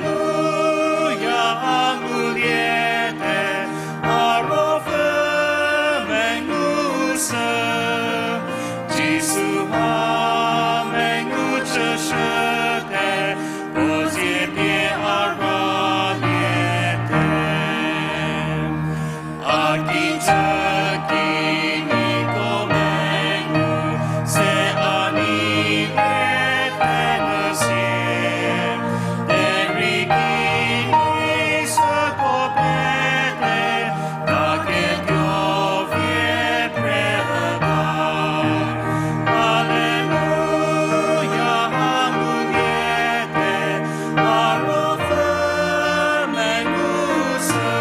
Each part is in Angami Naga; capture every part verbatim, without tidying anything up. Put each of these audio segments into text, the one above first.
Haleluya, a nguliete, a ruopfü mengu sü, Jisu a mengu chüshüte, puo zie pie a raliete. A kijü kinyiko mengu se a nei pete nyü sie, derei kinyi süko pete, ta ketuo vie pre üta. Haleluya, a nguliete, a ruopfü mengu sü,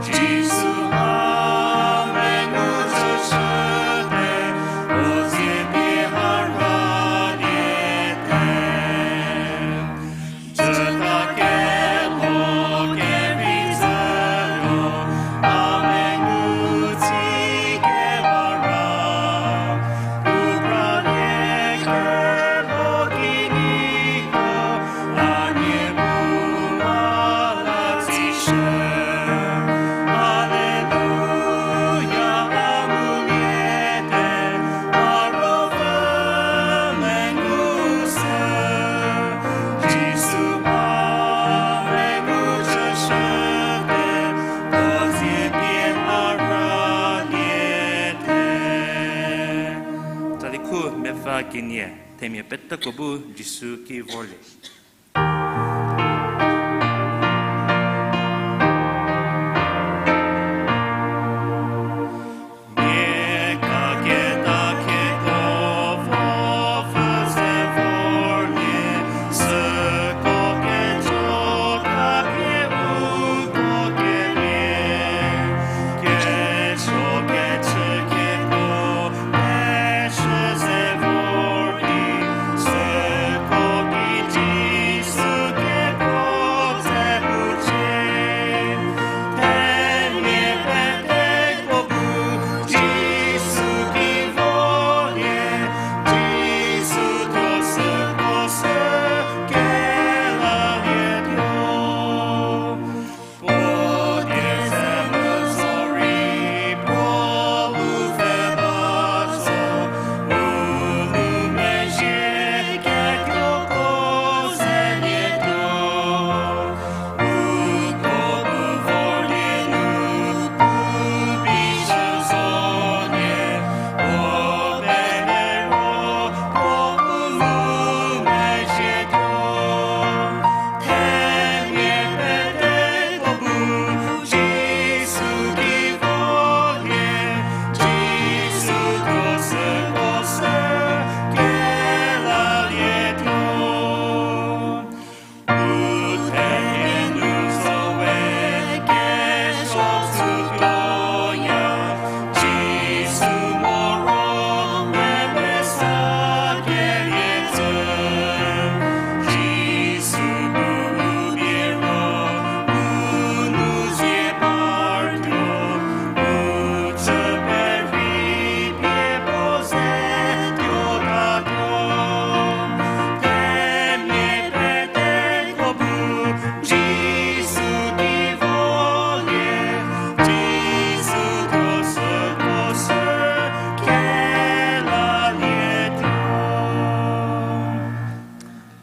Jisu a mengu chüshüte, puo zie pie a raliete. Jüta kemo kevi zhütuo, a mengu tsi keba ra, u kralie kerbo kinyiko, a nie bu a la tsishü. Haleluya, a nguliete, a ruopfü mengu sü, Jisu a mengu chüshüte, puo zie pie a raliete. Tsali khu mepfü kenie, themia peteko bu Jisu ki vorlie.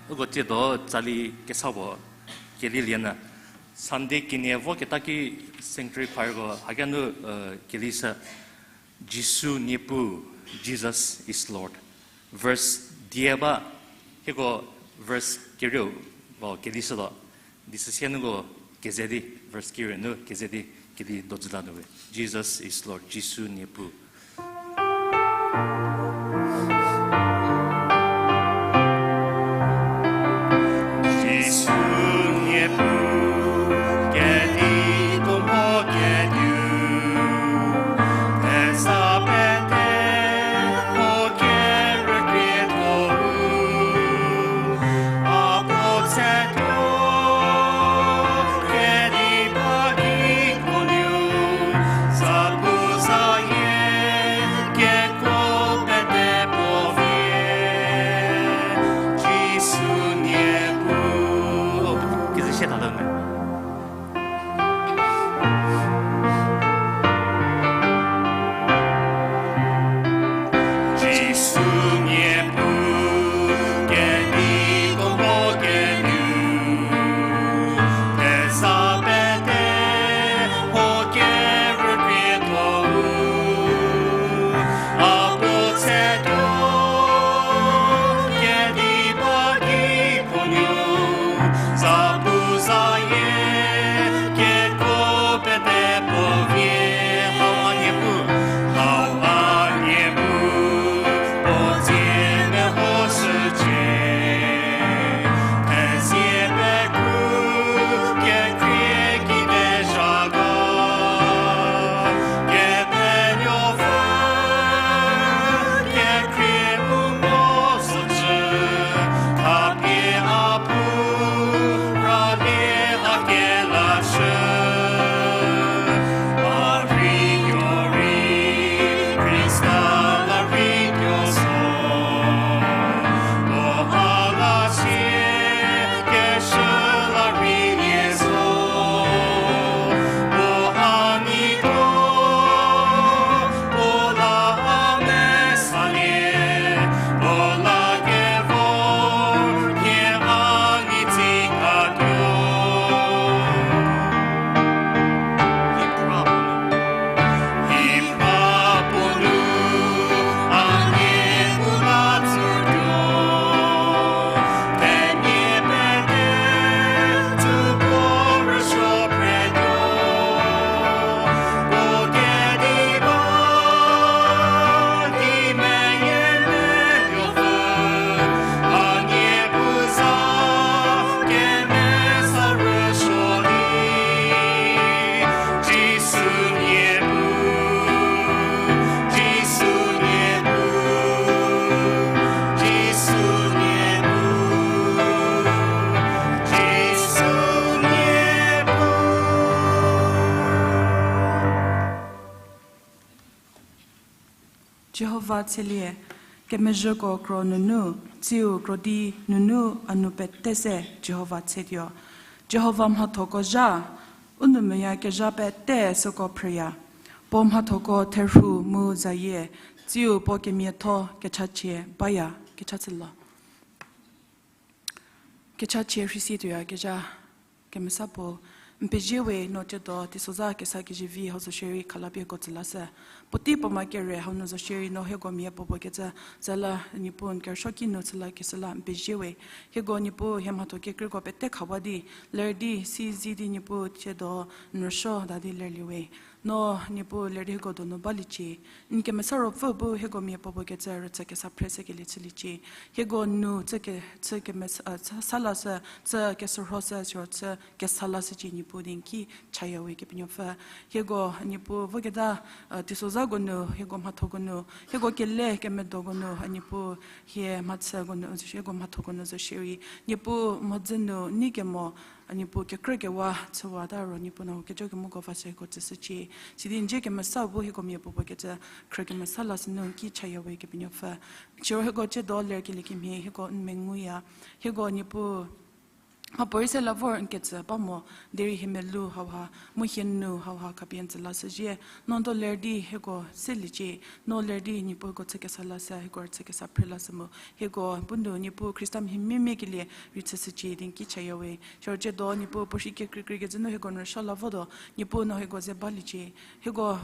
Uko tsiedo tsali kesa puo kelilie nyü. Sunday kenie voketa ki sanctuary choirko haki nu, eh, keli sü Jisu Niepuu, Jesus is Lord. Verse die ba, hieko verse kerieu ba keli shütuo. Di süsie nuko keze di, verse kerieu nu keze di, kedi dojüta nu we. Jesus is Lord, Jisu Niepuu. Jisu Niepuu, kedi tuo mo kediu, tesa pete mo kerükrietho-u, a puo tsetuo, kedi ba kikoniu, zapu zayie Zapu zayie, keko pete puo vie, hau a Niepuu, hau a Niepuu, puo dzie mehoshücie. Thezie pekru, kekhrie ki kezha ga, Kepenuopfü, kekhrie mu mo sücü, khapie a pu, ralie a kelashü. A rei yo rei, Khrista la rei tuo so. Puo a la sie, keshü la rei nie zo. Puo a nei tuo, puo la a mesalie, puo la kevor nie a nei tsi katuo. Hi pra puo nu, hi pra puo nu, a nie pu la tsütuo. Penie pete, tsü puo rüsuo pretuo. Puo kediba, di meyie menuopfü, a nie pu za, kemesa rüsuo di. Jisu Niepuu, Jisu Niepuu, Jisu Niepuu, Jisu Niepuu. Jihova tshelie, kemezhüko kro nunu, tsiu krodi nunu a nu pete se Jihova tshetuo. Jihova mhathoko zha, u nou meyakezha pete süko phrüya. Puo mhathoko therhu mu zayie, tsiu puo kemiatho kechachie baya, kecha chülo. Kechachie rhisi tuoyakezha, kemesa puo, n pezie we no tsiedo teisoza kesa kezivi hau zo shierei khalapie ko tsü lashü. Puotei puo ma kere hau nu zo shierei no hieko mia puopuo kecü, süla Niepuu n kerüsuo ki nu chü lakeshü la n pezie we. Hieko Niepuu hie mhatho kekreiko pete khawa di, ler di, si zi di Niepuu tsiedo n rüsuo da di lerlie we. No Niepuu ler di hieko donu baliecie. N kemesa ruopfü bu hieko mia puopuo kecü rüchü kesa phre sekelie chüliecie. Hieko nu chü ke, chü kemesa, chü sa lashü, chü kesürho shü, siro chü kesa lashücie Niepuu di n ki chaya we Kepenuopfü. Hieko Niepuu voketa, teisozhako nu, hieko mhathoko nu, hieko kele kemedoko nu, a Niepuu hie mhachüko nu, hieko mhathoko nu zo shierei. Niepuu mhodzü nu nei kemo, a Niepuu kekrükewa chüwata ro Niepuu no kejo kemoko vashüko tsüshücie. Sidi n dzie kemesa bu hieko mia puopuo kecü khrü kemesa lashü nu n ki chaya we Kepenuopfü. Siro hieko tsiedo lerkelie kemhie hieko n menguya. Hieko Niepuu mhapuorei se la vor n ketsü ba mo, derei hie melou hauha, mu hie nu hauha khapie n tsü lashüzhie, no n do ler di hieko seliecie, no ler di Niepuu hieko chü kesa lashü, hieko rüchü kesa phre lashü mu, hieko bu nu Niepuu Khrista mhie mia mia kelie rei chüshücie di n ki chaya we. Siro tsiedo Niepuu puo shi kekreikrei kecü nu hieko n rüsuo la votuo, Niepuu no hieko ze baliecie, hieko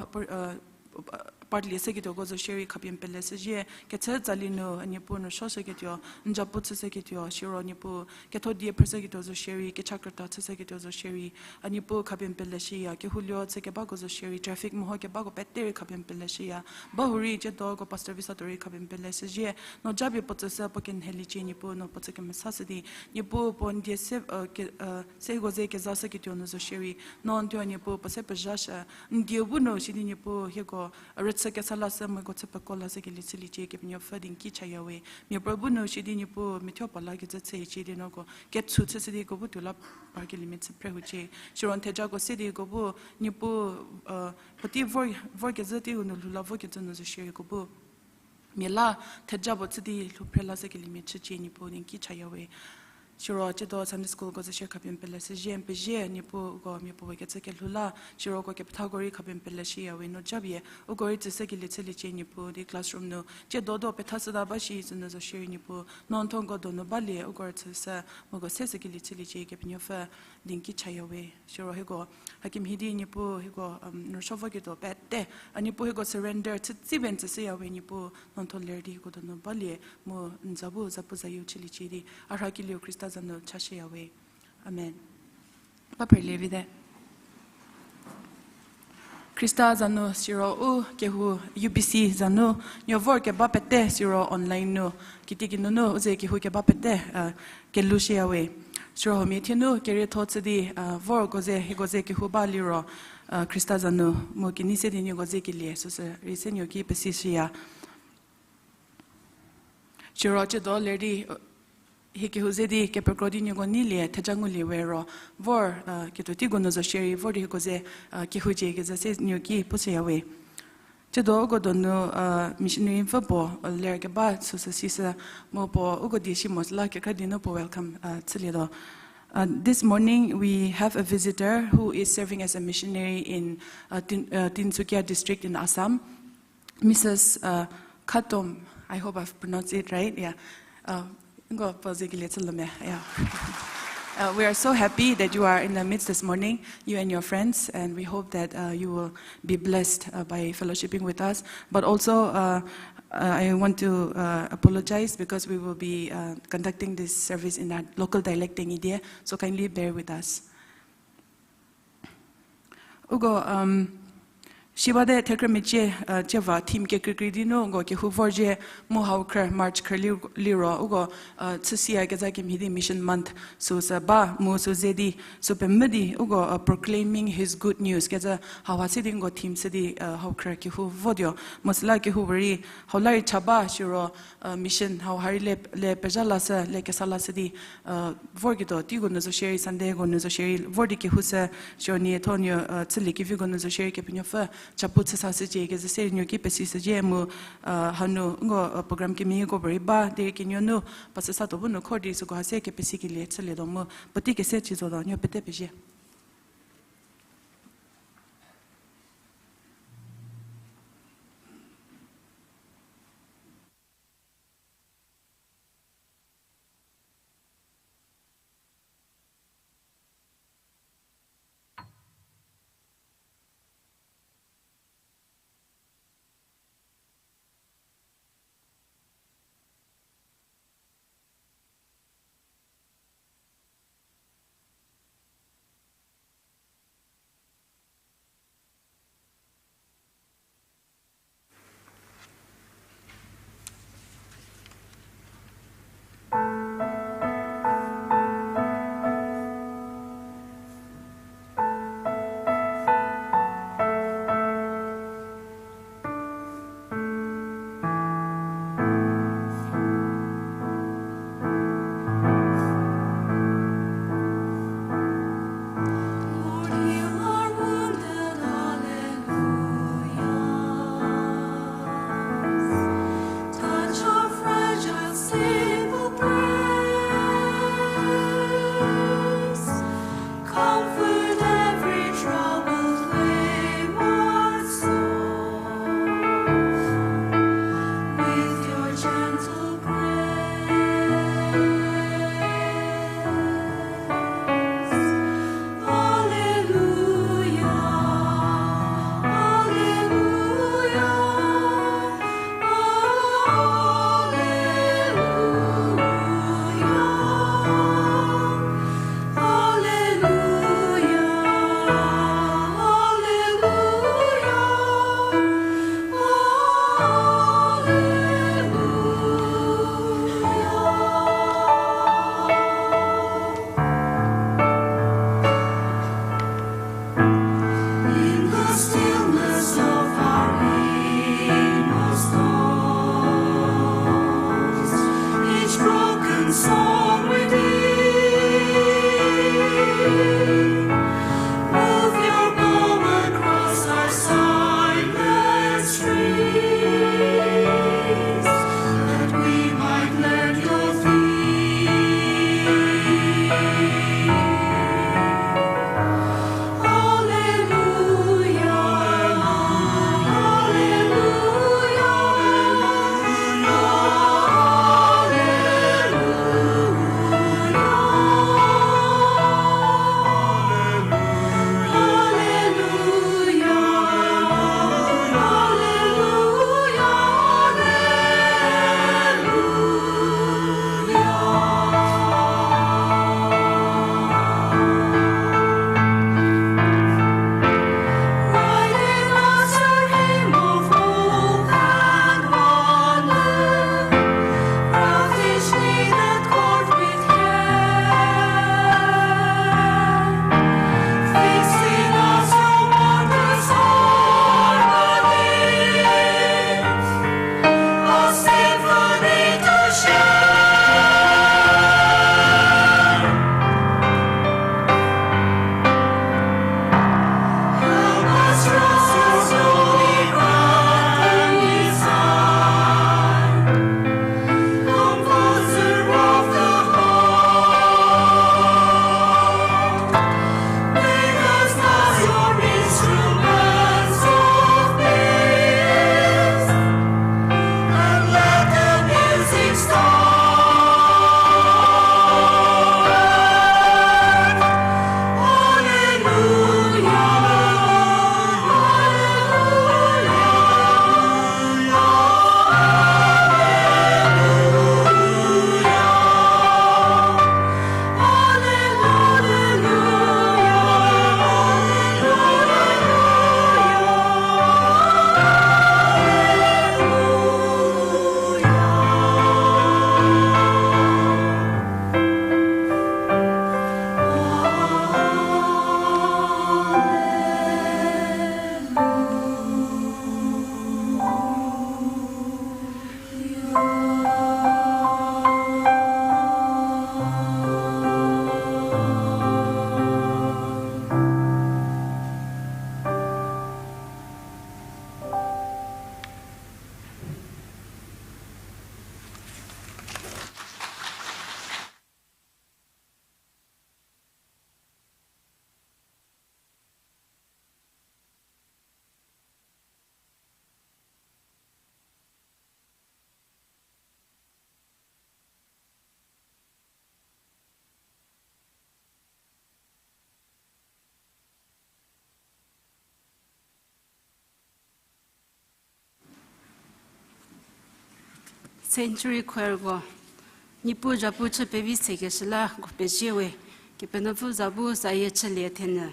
partly seketuoko zo shierei khapie n peleshüzhie, kechü tsali nu a Niepuu n rüsuoshüketuo, n zapu chüshüketuo, siro Niepuu ketho die phrüshüketuo zo shierei, kecha krüta chüshüketuo zo shierei, a Niepuu khapie n peleshüya, kehoulie chü kebako zo shierei, traffic meho kebako pete rei khapie n peleshüya, bahurei tsiedo ko pastor Visato rei khapie n peleshüzhie, no japie puo tsüshü puo kenheliecie Niepuu no puo chü kemesashü di, Niepuu puo n die se, se hieko ze kezashüketuo nu zo shierei, no n thuo Niepuu puo se pezhashü, n dieu bu nu sidi Niepuu hieko rüchü kesa lashü mu hieko chü peko lashükelie chüliecie Kepenuopfü di n ki chaya we. Miapuorei bu nu sidi Niepuu methuo puo la kecü chücie di no ko ketshu chüshü di hieko bu tuo la parkeliemia chü phre hucie. Siro n thejako se di hieko bu Niepuu puotei vor, vorkezhü teiu nu lhou la vokecü nu zo shierei hieko bu mia la theja puo chü di lhou phre lashükeliemia chücie Niepuu di n ki chaya we. Siro tsiedo Sunday school ko zo shie khapie n peleshüzhie, n pezie Niepuu uko mia puopuo kecü kelhou la, siro uko kepethako rei khapie n peleshüya we no japie, uko rei tsüshükelie chüliecie Niepuu di classroom nu, tsiedo do pethashüta ba shi sünu zo shierei Niepuu, no n thuo uko donu balie uko rüchüshü, mu uko seshükelie chüliecie Kepenuopfü di n ki chaya we. Siro hieko, hakemhie di Niepuu hieko, n rüsuo voketuo pete, a Niepuu hieko surrender chütsipie n tsüshüya we Niepuu, no n thuo ler di hieko donu balie, mu n za bu zapu zayieu chüliecie di, a rhakelieu Khrista za nu chashüya we. Amen. Ba phrülie vite. Khrista za nu siro u kehou U B C za nu nuo vorkeba pete siro online nu, kitiekinu nu u ze kehou keba pete, uh, kelhou shüyawe. Siro huomia thie nu kerietho chü di, uh, vorko ze hieko ze kehou ba liro, uh, Khrista za nu mu kenei se di nieko ze kelie süsü rei se nuo ki pesishüya. Siro tsiedo ler di, uh, hie kehou ze di kepekro di nieko neilie theja ngulie we ro, vor, uh, ketuo teiko nu zo shierei vor di hieko ze, uh, kehoucie kecü se nuo ki pushüyawe. Tsiedo uko donu, uh, missionary pfü puo, uh, ler keba süsü sishü mu puo uko die si mo süla kekra di nu puo welcome, uh, chülietuo. Uh, this morning we have a visitor who is serving as a missionary in, uh, Tin-, uh, Tinsukia district in Assam. Missus, uh, Khatom, I hope I've pronounced it right. Yeah. Uh, ngo puo ze kelie chülo me. Yeah. Uh, we are so happy that you are in the midst this morning, you and your friends, and we hope that, uh, you will be blessed, uh, by fellowshipping with us. But also, uh, uh, I want to, uh, apologize because we will be, uh, conducting this service in our local dialect, Tenyidie, so kindly bear with us. Uko, um, si bate thekrü mecie, uh, cieva theme kekreikrei di nu uko kehou vorzhie mu hau khrü March khrü li-, liro uko, uh, chüsiyakezha kemhie di Mission Month süsü ba mu sü ze di, sü pemvü di uko, uh, Proclaiming His Good News kecü hauha se di uko theme shü di, uh, hau khrü kehou votuo. Mu süla kehoupuorei hau la rei cha ba siro, uh, mission hauha rei le, le pezha lashü, le kesa lashü di, uh, vorketuo teiko nu zo shierei Sundayko nu zo shierei vor di kehou shü, siro nietho nuo, uh, chülie keviko nu zo shierei Kepenuopfü chapu chüsashücie kecü se rei nuo ki pesishücie mu, uh, hanu uko, uh, program kemiako puorei ba derei kenuo nu pasü satuo bu nu khor di süko ha se kepesikelie chülietuo mu puotei kese chü zotuo nuo pete pezie. Century Choir ko, Niepuu zhapu chü pevi sekeshü la ko pezie we, Kepenuopfü za bu zayie chülie thenyü.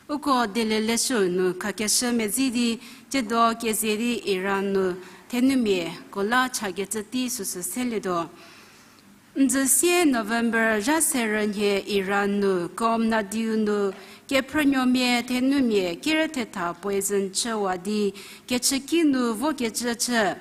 Uko dielelieshüu nu khakeshü medzi di, tsiedo keze di Iran nu thenumia ko la chakecü tei süsü selietuo. N zü sie November zha se rünhie Iran nu Qom nadiu nu kephrünuomia thenumia kere thetha poison chüwa di kechüki nu vokecü chü.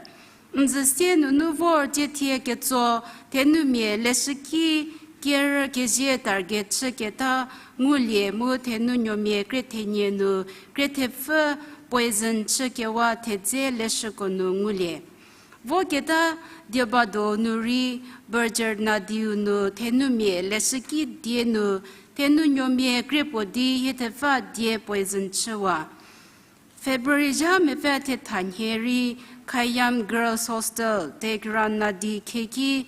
N zü sie nunu vor tiethie ketso thenumia leshüki kerü kezie target chüketa ngulie mu thenunuomia krie thenie nu krie thepfü poison chükewa thedze leshüko nu ngulie. Voketa Diabado nu rei Burjerd nadiu nu thenumia leshüki die nu thenunuomia krie puo di hie thepfü die poison chüwa. February zha mepfü thetha nhie rei Khayyam Girls Hostel, Tehran nadi khieki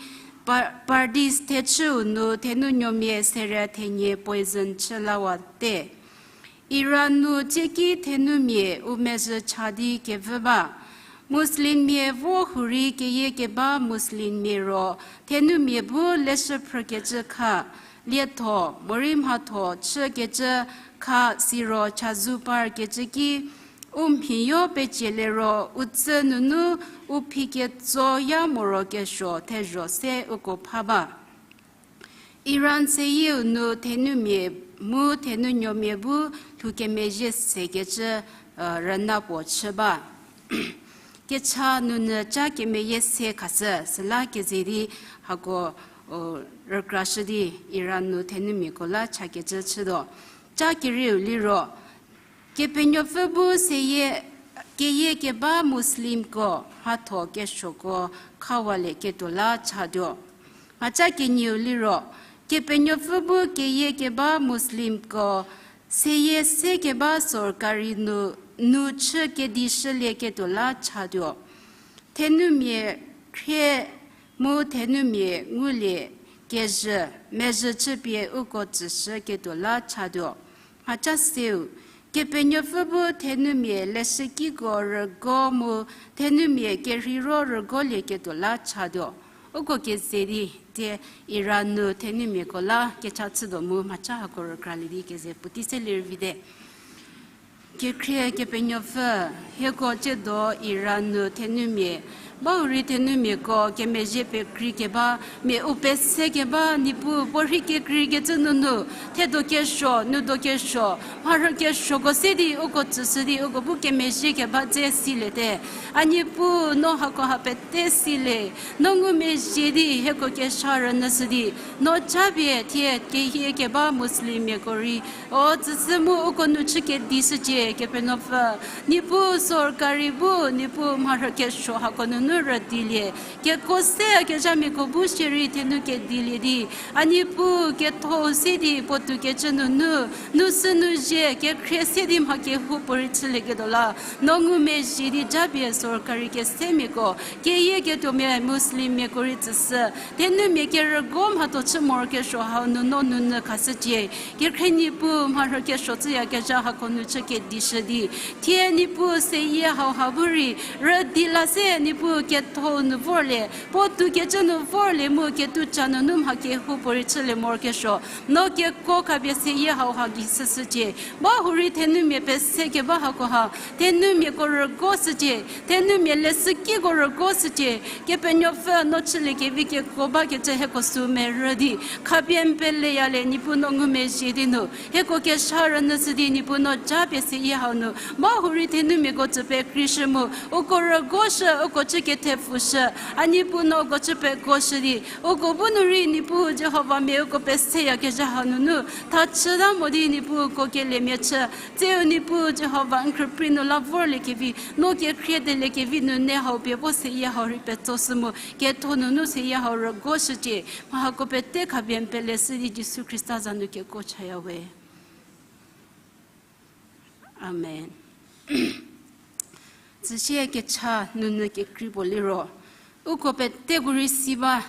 Pardis thechüu nu thenunuomia sere thenie poison chü lawate. Iran nu tsieki thenumia u mezhü cha di kevü ba. Muslimmia vo hurei keyie keba Muslimmia ro thenumia bu leshü phrükecü kha, lietho morei mhatho chükecü kha siro chazou parkecü ki, u mhiyo pecie liro u tsü nunu u phi ketsoya morokesuo thezho se uko pha ba. Iran seyieu nu thenumia mu thenunuomia bu lhoukemezhie sekecü rüna puo chü ba. Kecha nunyü ca kemeyie se khashü, süla keze di hako rükrashü di Iran nu thenumiako la chakecü chütuo. Ca kerieu liro, Kepenuopfü bu seyie, keyie keba Muslimko mhatho kesuoko khawalieketuo la chatuo. Mhaca kenieu liro, Kepenuopfü bu keyie keba Muslimko seyie se keba sorkari nu, nu chü kedishülieketuo la chatuo. Thenumia khrie mu thenumia ngulie kezhü, mezhü chüpie uko tsüshüketuo la chatuo. Mhaca seu, Kepenuopfü bu thenumia leshükiko rügo mu thenumia kerheiro rügolieketuo la chatuo. Uko keze di tie Iran nu thenumiako la kecha chütuo mu mhaca hako rükralie di keze puotei se lervite. Kekhrie Kepenuopfü, hieko tsiedo Iran nu thenumia, bau rei thenumiako kemezhie pekreikeba, mia u pese keba, Niepuu puorhi kekreikecü nunu, thedo kesuo, nudo kesuo, mharhü kesuoko se di uko tsüshü di uko bu kemezhie keba dze siliete. A Niepuu, no hako ha pete silie, no ngumezhie di hieko kesha rünyüshü di, no japie thie keyie keba Muslimmiako rei o tsüshü mu uko nu chü kedishücie, Kepenuopfü. Niepuu sorkari bu, Niepuu mharhü kesuo hako nunu rüdilie. Kekuo se a kezhamiako bu shierei thenu kedilie di, a Niepuu ketho se di puotou kecü nunu, nu sü nu zhie kekhrie se di mha kehoupuorei chülieketuo la, no ngumezhie di japie sorkari kesemiako, keyieketuomia Muslimmiako rei tsüshü, thenumia kerügo mhatho chü morokesuo hau nu no nunyü khashücie. Kekhrie Niepuu mharhü kesuo chüyakezha hako nu chü kedishü di, thie Niepuu seyie hauha bu rei rüdi la se Niepuu ketho nu vorlie, puotou kecü nu vorlie mu ketuca nunu mha kehoupuorei chülie morokesuo, no kekuo khapie seyie hauha gei shüshücie. Bahurei thenumia pese keba hakoha, thenumiako rügoshücie, thenumia leshükiko rügoshücie, Kepenuopfü no chüliekevi kekuo bakecü hieko sü merü di, khapie n peleyalie Niepuu no ngumezhie di nu, hieko kesha rünyüshü di Niepuu no japie seyie hau nu, bahurei thenumiako tsü pekreishü mu, uko rügoshü, uko chü kethepfushü, a Niepuu no uko chü pekoshü di, uko bu nu rei Niepuu Jihova mia uko peseyakezha hanunu, thachüta mo di Niepuu uko keliemia chü, tseu Niepuu Jihova n khrüprei nu la vorliekevi, no kekhrie deliekevi nu ne hau pie vo seyie hau rei petsoshü mu, ketho nunu seyie hau rügoshücie, mha hako pete khapie n peleshü di Jisu Khrista za nu kekuo chaya we. Amen. Tsüsie kecha nunu kekrei puo liro, uko peteko rei si ba,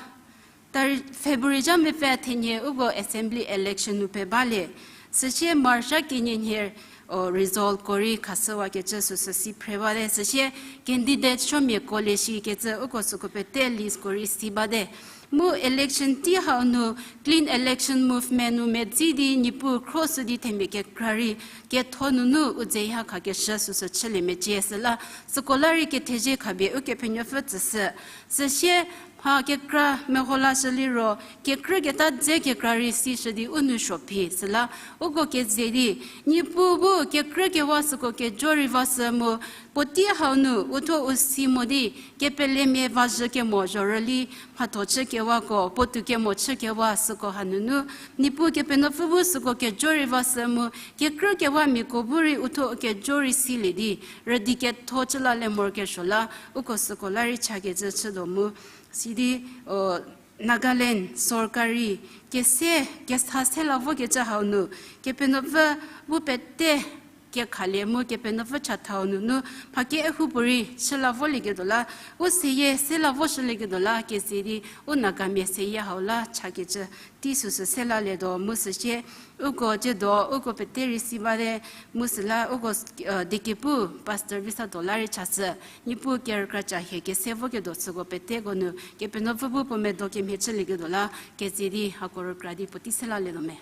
tari-, February zha mepfü thenie uko assembly election nu pe balie. Süsie March kenie nhie, o, resultko rei khashüwakecü süsü si phre bate. Süsie candidate suomiako le shikecü uko süko pete listko rei si bate. Mu election tei hau nu clean election movement nu medzi di Niepuu khroshü di themia kekra rei ketho nunu u dze ha khakeshü süsü chülie mecie süla, süko la rei kethezie khapie Ukepenuopfü tsüshü. Süsie mha kekra meho lashü liro, kekrüketa dze kekra rei sishü di u nou suo phi süla, uko keze di, Niepuu bu kekrükewa süko kejo rei vashü mu, puotei hau nu uthuo u si mo di, kepelemia vazhü kemo zhorüli mhatho chükewako, puotou kemo chükewa süko hanunu, Niepuu Kepenuopfü bu süko kejo rei vashü mu, kekrükewa miako bu rei uthuo kejo rei silie di, rüdi ketho chü la le morokesuo la, uko süko la rei chakecü chütuo mu. Sidi, o, Nagaland sorkari kese, kesa se la vokecü hau nu, Kepenuopfü bu pete kekhalie mu Kepenuopfü chathau nunu, mha kehoupuorei chü la volieketuo la, u seyie se la voshülieketuo la, keze di u Nagamia seyie hau la chakecü tei süsü se lalietuo mu süsie, uko tsiedo, uko pete rei si bate, mu süla uko, e, diekepu Pastor Visatuo la rei chashü, Niepuu kerükra cha hie kese voketuo süko peteko nu, Kepenuopfü bu puo medo kemhie chülieketuo la, keze di hako rükra di puotei se lalietuo me.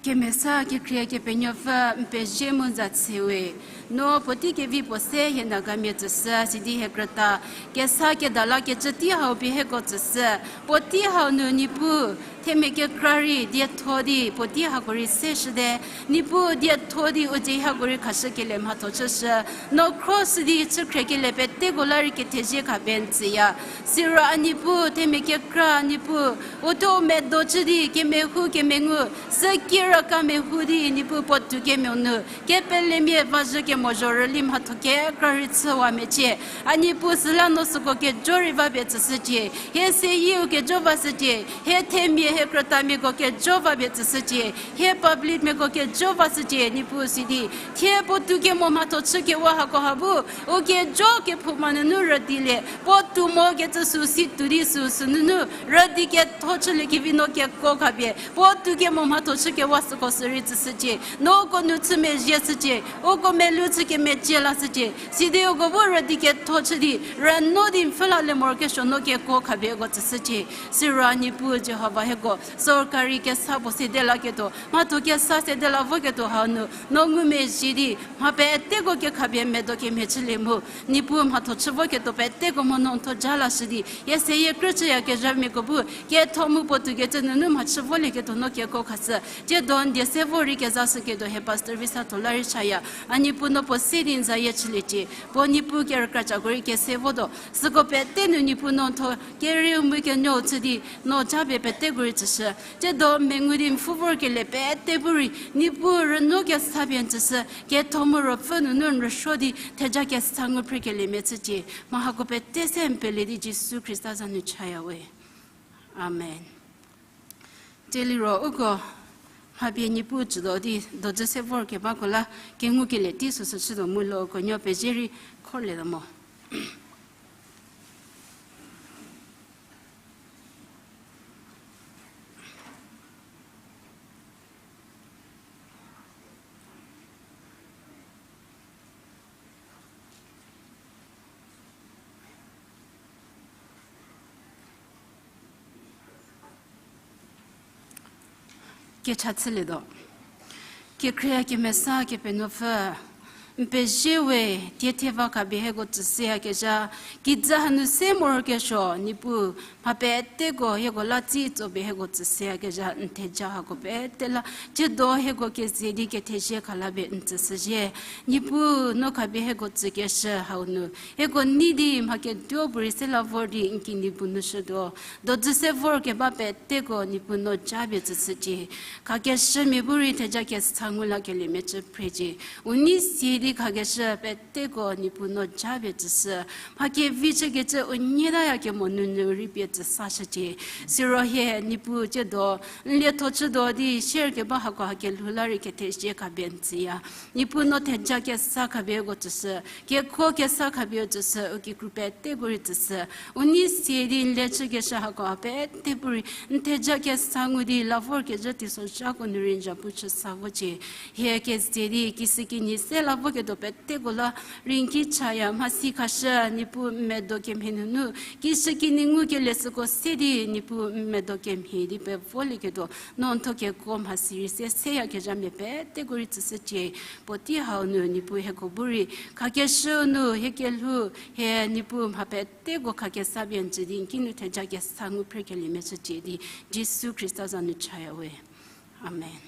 Kemesa kekhrie Kepenuopfü n pezie mu n za tsewe. No puotei kevi puo se hie Nagamia tsüshü, sidi hie krüta kesa keda lakecü tei hau pie hieko tsüshü. Puotei hau nu Niepuu, themia kekra rei dietho di puotei hako rei seshüte. Niepuu dietho di u dze hako rei khashükelie mhatho chüshü. No khroshü di chükhriekelie peteko la rei kethezie khapie n tsüya. Siro a Niepuu, themia kekra Niepuu, uthuo medo chü di kemehou kemengu, sükiraka mehou di Niepuu puotou kemeu nu kepelemia vazhü kemo zhorüli mhatho kekra rei chüwa mecie. A Niepuu süla no süko kejo rei va pie tsüshücie. Hie seyieu kejo vashücie. Hie themia hie krütamiako kejo va pie tsüshücie. Hie publicmiako kejo vashücie Niepuu sidi. Thie puotou kemo mhatho chükewa hako ha bu, u kejo kephouma nunu rüdilie. Puotou mo kecü sü si tuo di sü sünunu rüdi ketho chüliekevi no kekuo khapie puotou kemo mhatho chükewa süko sü rei tsüshücie. No uko nu chü mezhie shücie. Uko melou chü kemecie lashücie. Sidi uko bu rüdi ketho chü di rüno di n pfhü la le morokesuo no kekuo khapie uko tsüshücie. Siro a Niepuu Jihova hieko sorkari kesa puo sede laketuo, mhatho kesa sede la voketuo hau nu no ngumezhie di mha peteko kekhapie medo kemhie chülie mu. Niepuu mhatho chü voketuo peteko mo no n tho ja lashü di, hie seyie krü chüyakezhamiako bu ketho mu puotou kecü nunu mha chü volieketuo no kekuo khashü. Tsiedo n die se vo rei kezashüketuo hie Pastor Visatuo la rei chaya. A Niepuu no puo se di n zayie chüliecie. Puo Niepuu kerükra chako rei kese votuo. Süko pete nu Niepuu no n tho kerieu mu kenuou chü di no japie peteko rei tsüshü. Tsiedo mengu di n pfhü vorkelie pete bu rei Niepuu rüno kesa pie n tsüshü. Ketho mu ruopfü nunu n rüsuo di theja kesa ngu phrekeliemia chücie. Mha hako pete se n pele di Jisu Khrista za nu chaya we. Amen. Tsie liro uko mha pie Niepuu tsütuo di dojü se vorkebako la kengukelie tei süsü chütuo mu lo uko nuo pezie rei khorlietuo mo. Kecha chülietuo. Kekhrie kemesa Kepenuopfü, n pezie we, tiethie va khapie hieko tsüshüyakezha, kijü hanu se morokesuo Niepuu, mha peteko hieko la tsitso pie hieko tsüshüyakezha n theja hako pete la, tsiedo hieko keze di kethezie khala pie n tsüshüzhie. Niepuu no khapie hieko tsükeshü hau nu hieko nei di mha ketuo puorei se la vor di n kinyi bu nu shütuo. Dojü se vorkeba peteko Niepuu no japie tsüshücie. Khakeshümia bu rei theja kesa ngu lakeliemia chü phrecie. U nei sie di khakeshü peteko Niepuu no japie tsüshü. Mha kevi chükecü u nyitaya kemo nunu rei pie tsüsashücie. Siro hie Niepuu tsiedo n lietho chütuo di share keba hako ha kelhou la rei kethezie khapie n tsüya. Niepuu no theja kesa khapie uko tsüshü, kekuo kesa khapie u tsüshü, u kikru peteko rei tsüshü. U nei sie di n le chükeshü hako ha pete pu rei n theja kesa ngu di la vorkezhü teisozhako nu rei n zapu chü sa vocie. Hie keze di kishükinyi se la voketuo peteko la rei n ki chaya. Mhasi khashü Niepuu n medo kemhie nunu, kishükinyi ngukelie süko se di Niepuu n medo kemhie di pevolieketuo no n tho kekuo mhasi rei se seyakezhamia peteko rei tsüshücie. Puotei hau nu Niepuu hieko bu rei khakeshü nu hie kelhou hie Niepuu mha peteko khakesa pie n tsü di n kinu theja kesa ngu phrekeliemia chücie di Jisu Khrista za nu chaya we. Amen.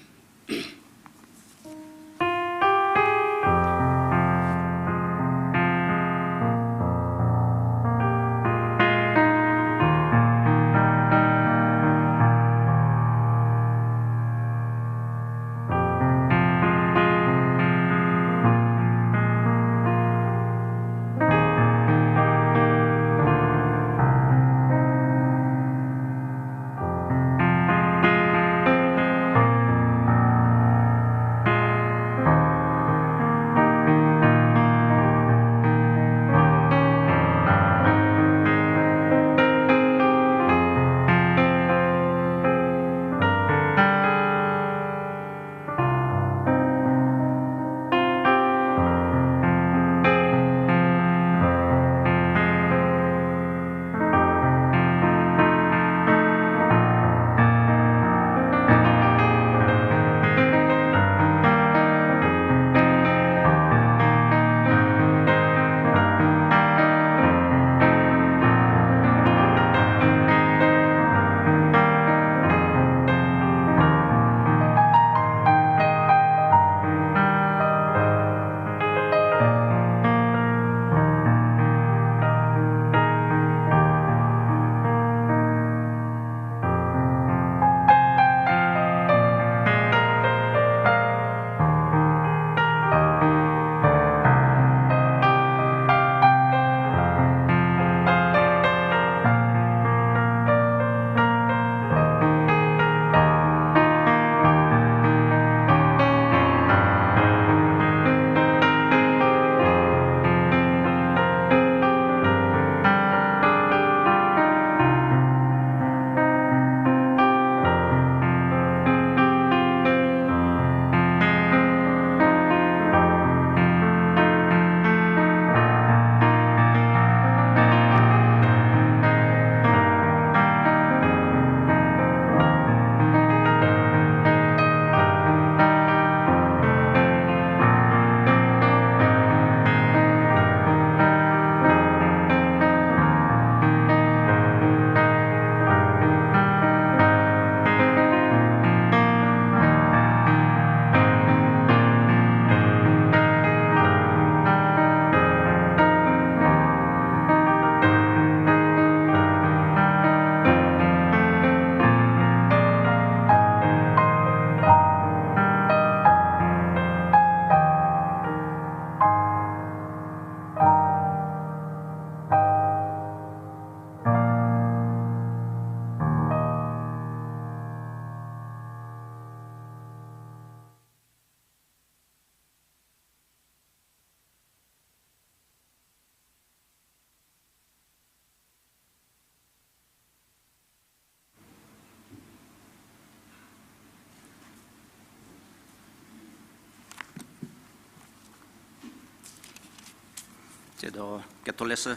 Tsiedo ketholeshü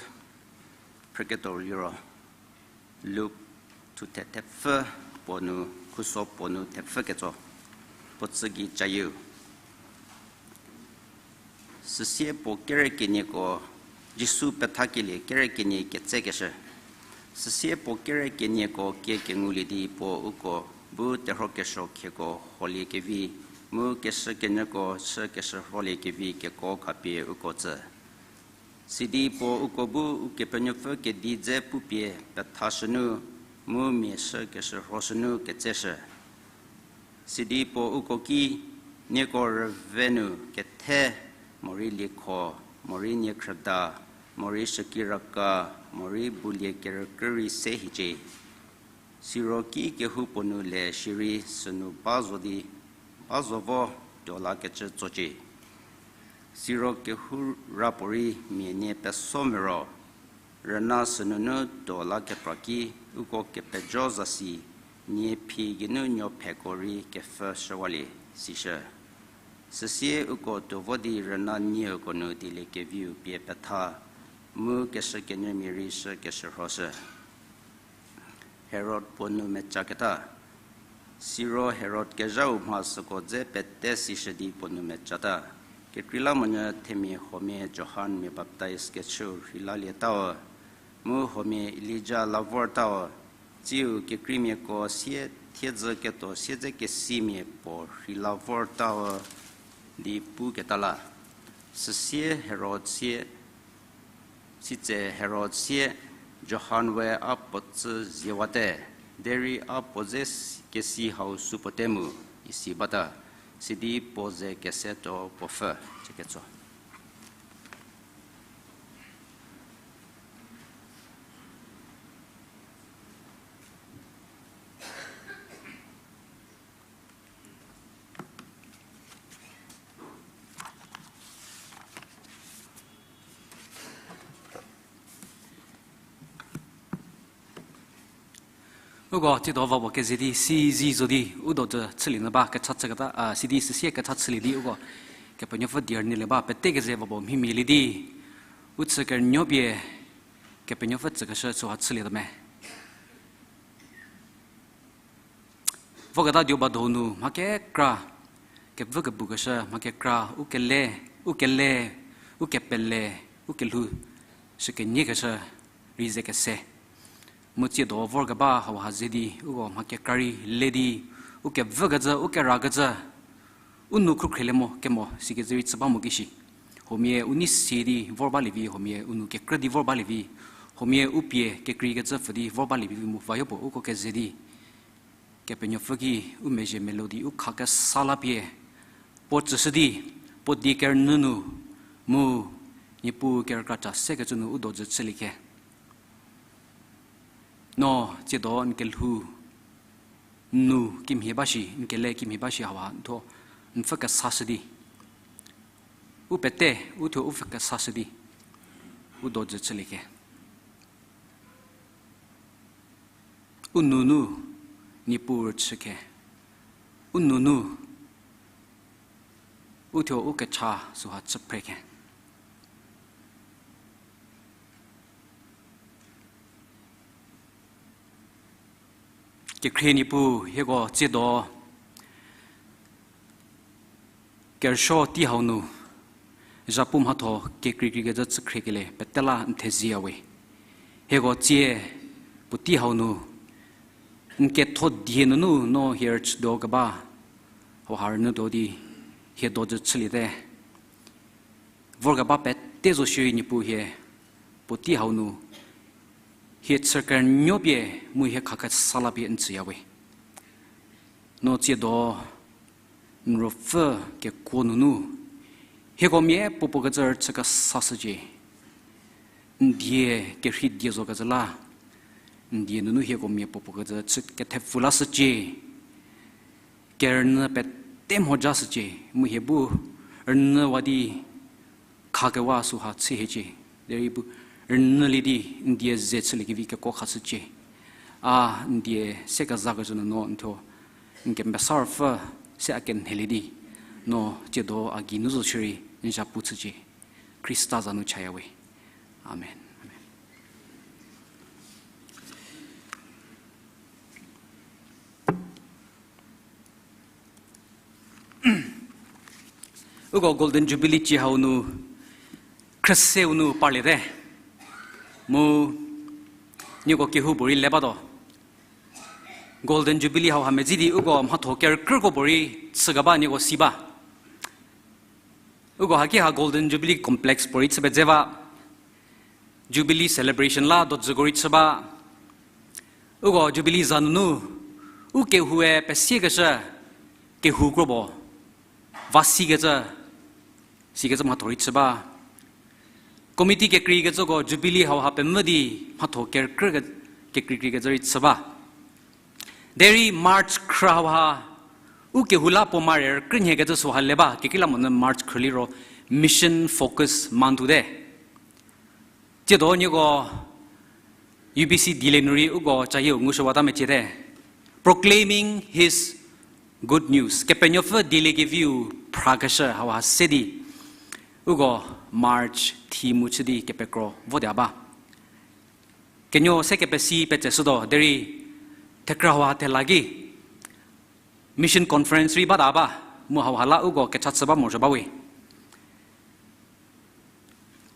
phrüketuo liro, Luk thuthe thepfü puo nu, khuso puo nu thepfü ketso, puo tsü gei cayieu. Süsie puo kere kenieko, Jisu pethakelie kere kenie ketsekeshü. Süsie puo kere kenieko kie kengulie di puo uko bu terhuo kesuo khieko huolie kevi, mu keshü kenyüko chü keshürholie kevi kekuo khapie uko tsü. Sidi puo uko bu Ukepenuopfü kedi dze pupie pethashünu, mu mia chü keshürhoshünu ketseshü. Sidi puo uko ki, nieko rüve nu kethe morei liekho, morei niekhrüda, morei shükiraka, morei bulie kerükrü rei se hiecie. Siro ki kehoupuo nu le shierei sünu ba zo di, ba zo vo tuo lakecü tsocie. Siro kehoura puorei mia nie peso moro, rüna sünunu tuo la kepra ki, uko kepejo zasi, nie phi geinu nuo pheko rei kepfhü shüwalie, sishü. Süsie uko tuo vo di rüna nieko nu dieliekeviu pie petha, mu keshükenyümia rei shü keshürhoshü. Herod puo nou mecaketa. Siro Herod kezhau mha süko dze pete sishü di puo nou mecata. Kekreilamonyü themia huomia Johan mia baptaiz kechüu rheilalietau, mu huomia Elija la vortau, tsiu kekreimiako sie thiedzü ketuo siedzekesimia puo rheila vortau di puketa la. Süsie Herod sie, sitse Herod sie, Johan we a puo tsü ziewate, derei a puo dze s-, kesi hau supuote mu, isi bata, sidi puo ze kesetuo puo pfhü, chüketso. Uko tsiedo va puo keze di si zi zo di, u do cü chülie nyü ba kecha chüketa, a, sidi süsie kecha chülie di uko Kepenuopfü die rünyülie ba pete keze va puo mhimhielie di, u chü kerünuo pie Kepenuopfü tsükeshü süha chülietuo me. Voketa dio ba donu mha kekra, kevü kebukeshü mha kekra, u kele, u kele, u kepele, u kelhou, shü keniekeshü rei ze kese. Mu tsiedo vorkeba hauha ze di, uko mha kekra rei le di, u kevükecü, u kerakecü, u nou khrükhriele mo kemo sikecü rei chü ba mo kishi. Huomia u nei si di vor balie vi, huomia u nou kekrü di vor balie vi, huomia u pie kekreikecü pfü di vor balie vi mu vayo puo uko keze di Kepenuopfü ki u mezhie melou di u kha kesa la pie, puo tsüshü di, puo die kerünyü nu, mu, Niepuu kerükra ca sekecü nu u do cü chülie khe. No, tsiedo n kelhou, n nou kimhie ba shi, n kele kimhie ba shi hauha n thuo, n pfü kesashü di. U pete, u thuo u pfü kesashü di. U do cü chülie khe. U nou nu, Niepuu rüchü khe. U nou nu, u thuo u kecha süha chü phre khe. Kekhrie Niepuu hieko tsiedo kerüsuo tei hau nu, zhapu mhatho kekreikreikecü chükhriekelie pete la n thezie ya we. Hieko tsie puotei hau nu, n ketho die nunu no hie rüchütuo keba, hauha rünyütuo di, hie do cü chüliete. Vorkeba pete zo shierei Niepuu hie, puotei hau nu, hie chü kerünuo pie mu hie kha kesa la pie n tsüya we. No tsiedo, n ruopfü kekuo nunu, hieko mia puopuo kecü rüchü kesashücie. N die kerhei die zokecü la, n die nunu hieko mia puopuo kecü chü kethepfü lashücie. Kerünyü pete mhojashücie, mu hie bu rünyüwa di khakewa süha chü hiecie. Derei bu rünyülie di n die ze chüliekevi kekuo khashücie. A n die se kezakecü nu no n thuo n kemesa ruopfü se a kenhelie di, no tsiedo a gei nu zo shierei n zhapu chücie. Khrista za nu chaya we. Amen. Amen. Uko Golden Jubilee cie hau nu, khrüseu nu parliete. Mu, nieko kehoupuorei le batuo. Golden Jubilee hauha medzi di uko mhatho kerükrüko puorei chükeba nieko si ba. Uko haki ha Golden Jubilee Complex puorei chü pedze ba. Jubilee celebration la dojüko rei chü ba. Uko Jubilee za nunu, u kehoue pesiekeshü, kehou kropuo, va sikecü, Sikecü mhatho rei chü ba. Committee kekreikecüko Jubilee hauha pemvü di mhatho kerükrü ke-, kekreikreikecü rei chü ba. Derei March khrü hauha, u kehou la puo mare rükrünhiekecü süha le ba, kekreilamonyü March khrü liro Mission Focus Month tuote. Tsiedo nieko U B C dilie nu rei uko cayieu ngushüwata mecie te. Proclaiming His Good News. Kepenuopfü dieliekeviu phrakeshü hauha se di, uko March theme chü di kepekro vote ba. Kenuo se kepesi petseshütuo, derei thekrü hauha thela ki Mission Conference rei bata ba, mu hauha la uko kecha chü ba morosuo bawe.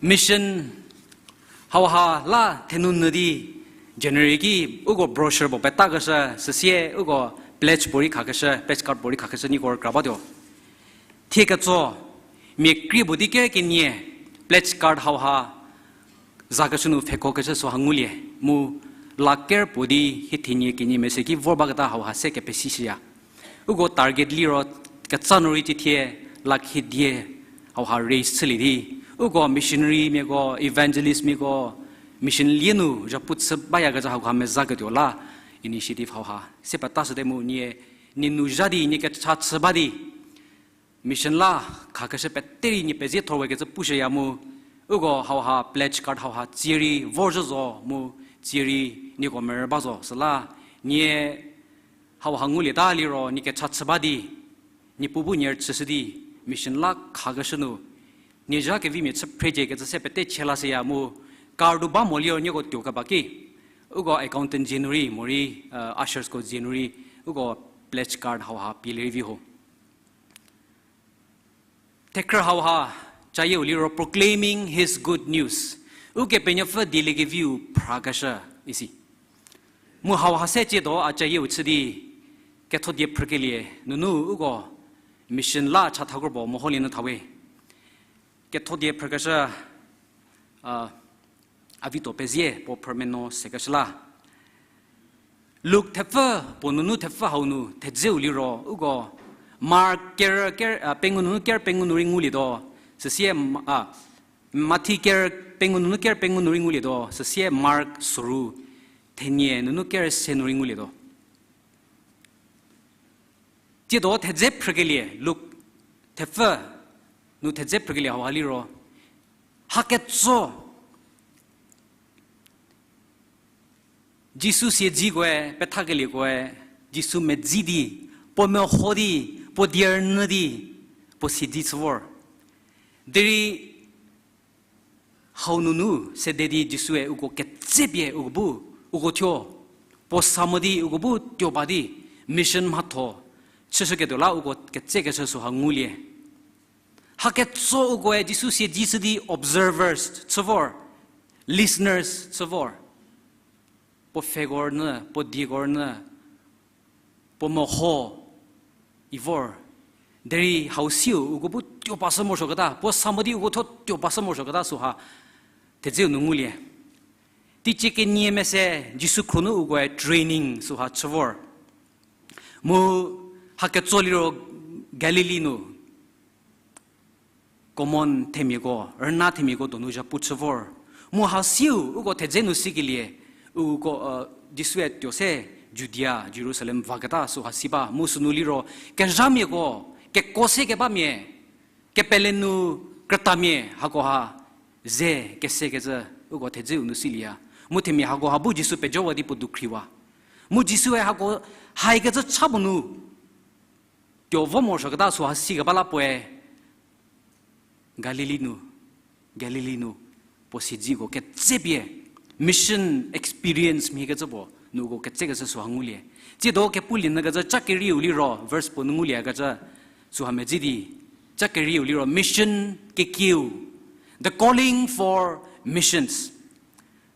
Mission hauha la thenu nyü di January ki uko brochure puo petakeshü, süsie uko pledge puo rei khakeshü, pledge card puo rei khakeshü nieko rükra batuo. Thie ketso, mia krie puo di ker kenie pledge card hauha zakeshü nu pfhekhokeshü süha ngulie, mu la ker puo di hie thenie kenie mese ki vor baketa hauha se kepesishüya. Uko target liro ketsa nu rei cithie lakh hiedie hauha raise chülie di, uko missionary miako, evangelist miako, mission lie nu zhapu chü bayakecü hauha mezaketuo la initiative hauha se petashüte mu nie, nie nu zha di, nie kecha chü ba di, mission la khakeshü pete rei nie pezie thorwekecü pushüya mu, uko hauha pledge card hauha tsie rei vorzhü zo mu tsie rei nieko merü ba zo süla, nie hauha ngulieta liro nie kecha chü ba di, Niepuu bu nie rüchüshü di, mission la khakeshü nu, nie zha kevimia chü phrezie kecü se pete chie lashüya mu, card-u ba mo liro nieko tuo keba ki, uko accountant dzie nu rei morei, ushersko dzie nu rei, uko pledge card hauha pielie rei vi ho. Thekhrü hauha cayieu liro Proclaiming His Good News. Ukepenuopfü dieliekeviu phrakeshü isi. Mu hauha se tsiedo a cayieu chü di kethodie phrükelie nunu uko mission la chathakropuo meholie nyü thawe. Kethodie phrükeshü, a, a vituo pezie puo phrümenuo sekeshü la. Luk thepfü puo nunu thepfü hau nu thedzeu liro uko Mark ker, ker, a, pengou nunu ker pengou nu rei ngulietuo, süsie, a, Mathi ker pengou nunu ker pengou nu rei ngulietuo, süsie Mark soru thenie nunu ker se nu rei ngulietuo. Tsiedo thedze phrükelie, Luk thepfü nu thedze phrükelie hauha liro, haketso Jisu siedzikoe, pethakeliekoe, Jisu medzi di, puo meho di, puo die rünyü di, puo siedzi chü vor. Derei hau nunu sede di Jisue uko ketsepie uko bu, uko thuo, puo sa mo di uko bu tuo ba di, mission mhatho chüshüketuo la uko ketsekeshü süha ngulie. Haketso ukoe Jisu siedzi chü di observers chü vor, listeners chü vor. Puo pfheko rünyü, puo dieko rünyü, puo meho i vor. Derei hau siu uko bu tuo pashü morosuoketa, puo sa mo di uko thuo tuo pashü morosuoketa süha thedzeu nu ngulie. Teicie kenie mese Jisu khro nu ukoe training süha chü vor. Mu haketso liro Galili nu common themiako, rüna themiako donu zhapu chü vor. Mu hasiu uko thedze nu sikelie, uko, Jisue tuo se Judia, Jerusalem vaketa süha si ba. Mu sünu liro kezhamiako, kekuo se kebamia, kepele nu krütamia hakoha ze kesekecü uko thedzeu nu silieya. Mu themia hakoha bu Jisu pejowa di puo dukhriwa. Mu Jisue hako haikecü cha puo nu tuo vo morosuoketa süha sikeba la puoe Galili nu, Galili nu puo siedziko ketsepie, mission experience mhiekecü puo nu uko ketsekecü süha ngulie. Tsiedo kepulie nyükecü cha kerieu liro, verse puo nu nguliekecü süha medzi di, cha kerieu liro mission kekieu, the calling for missions.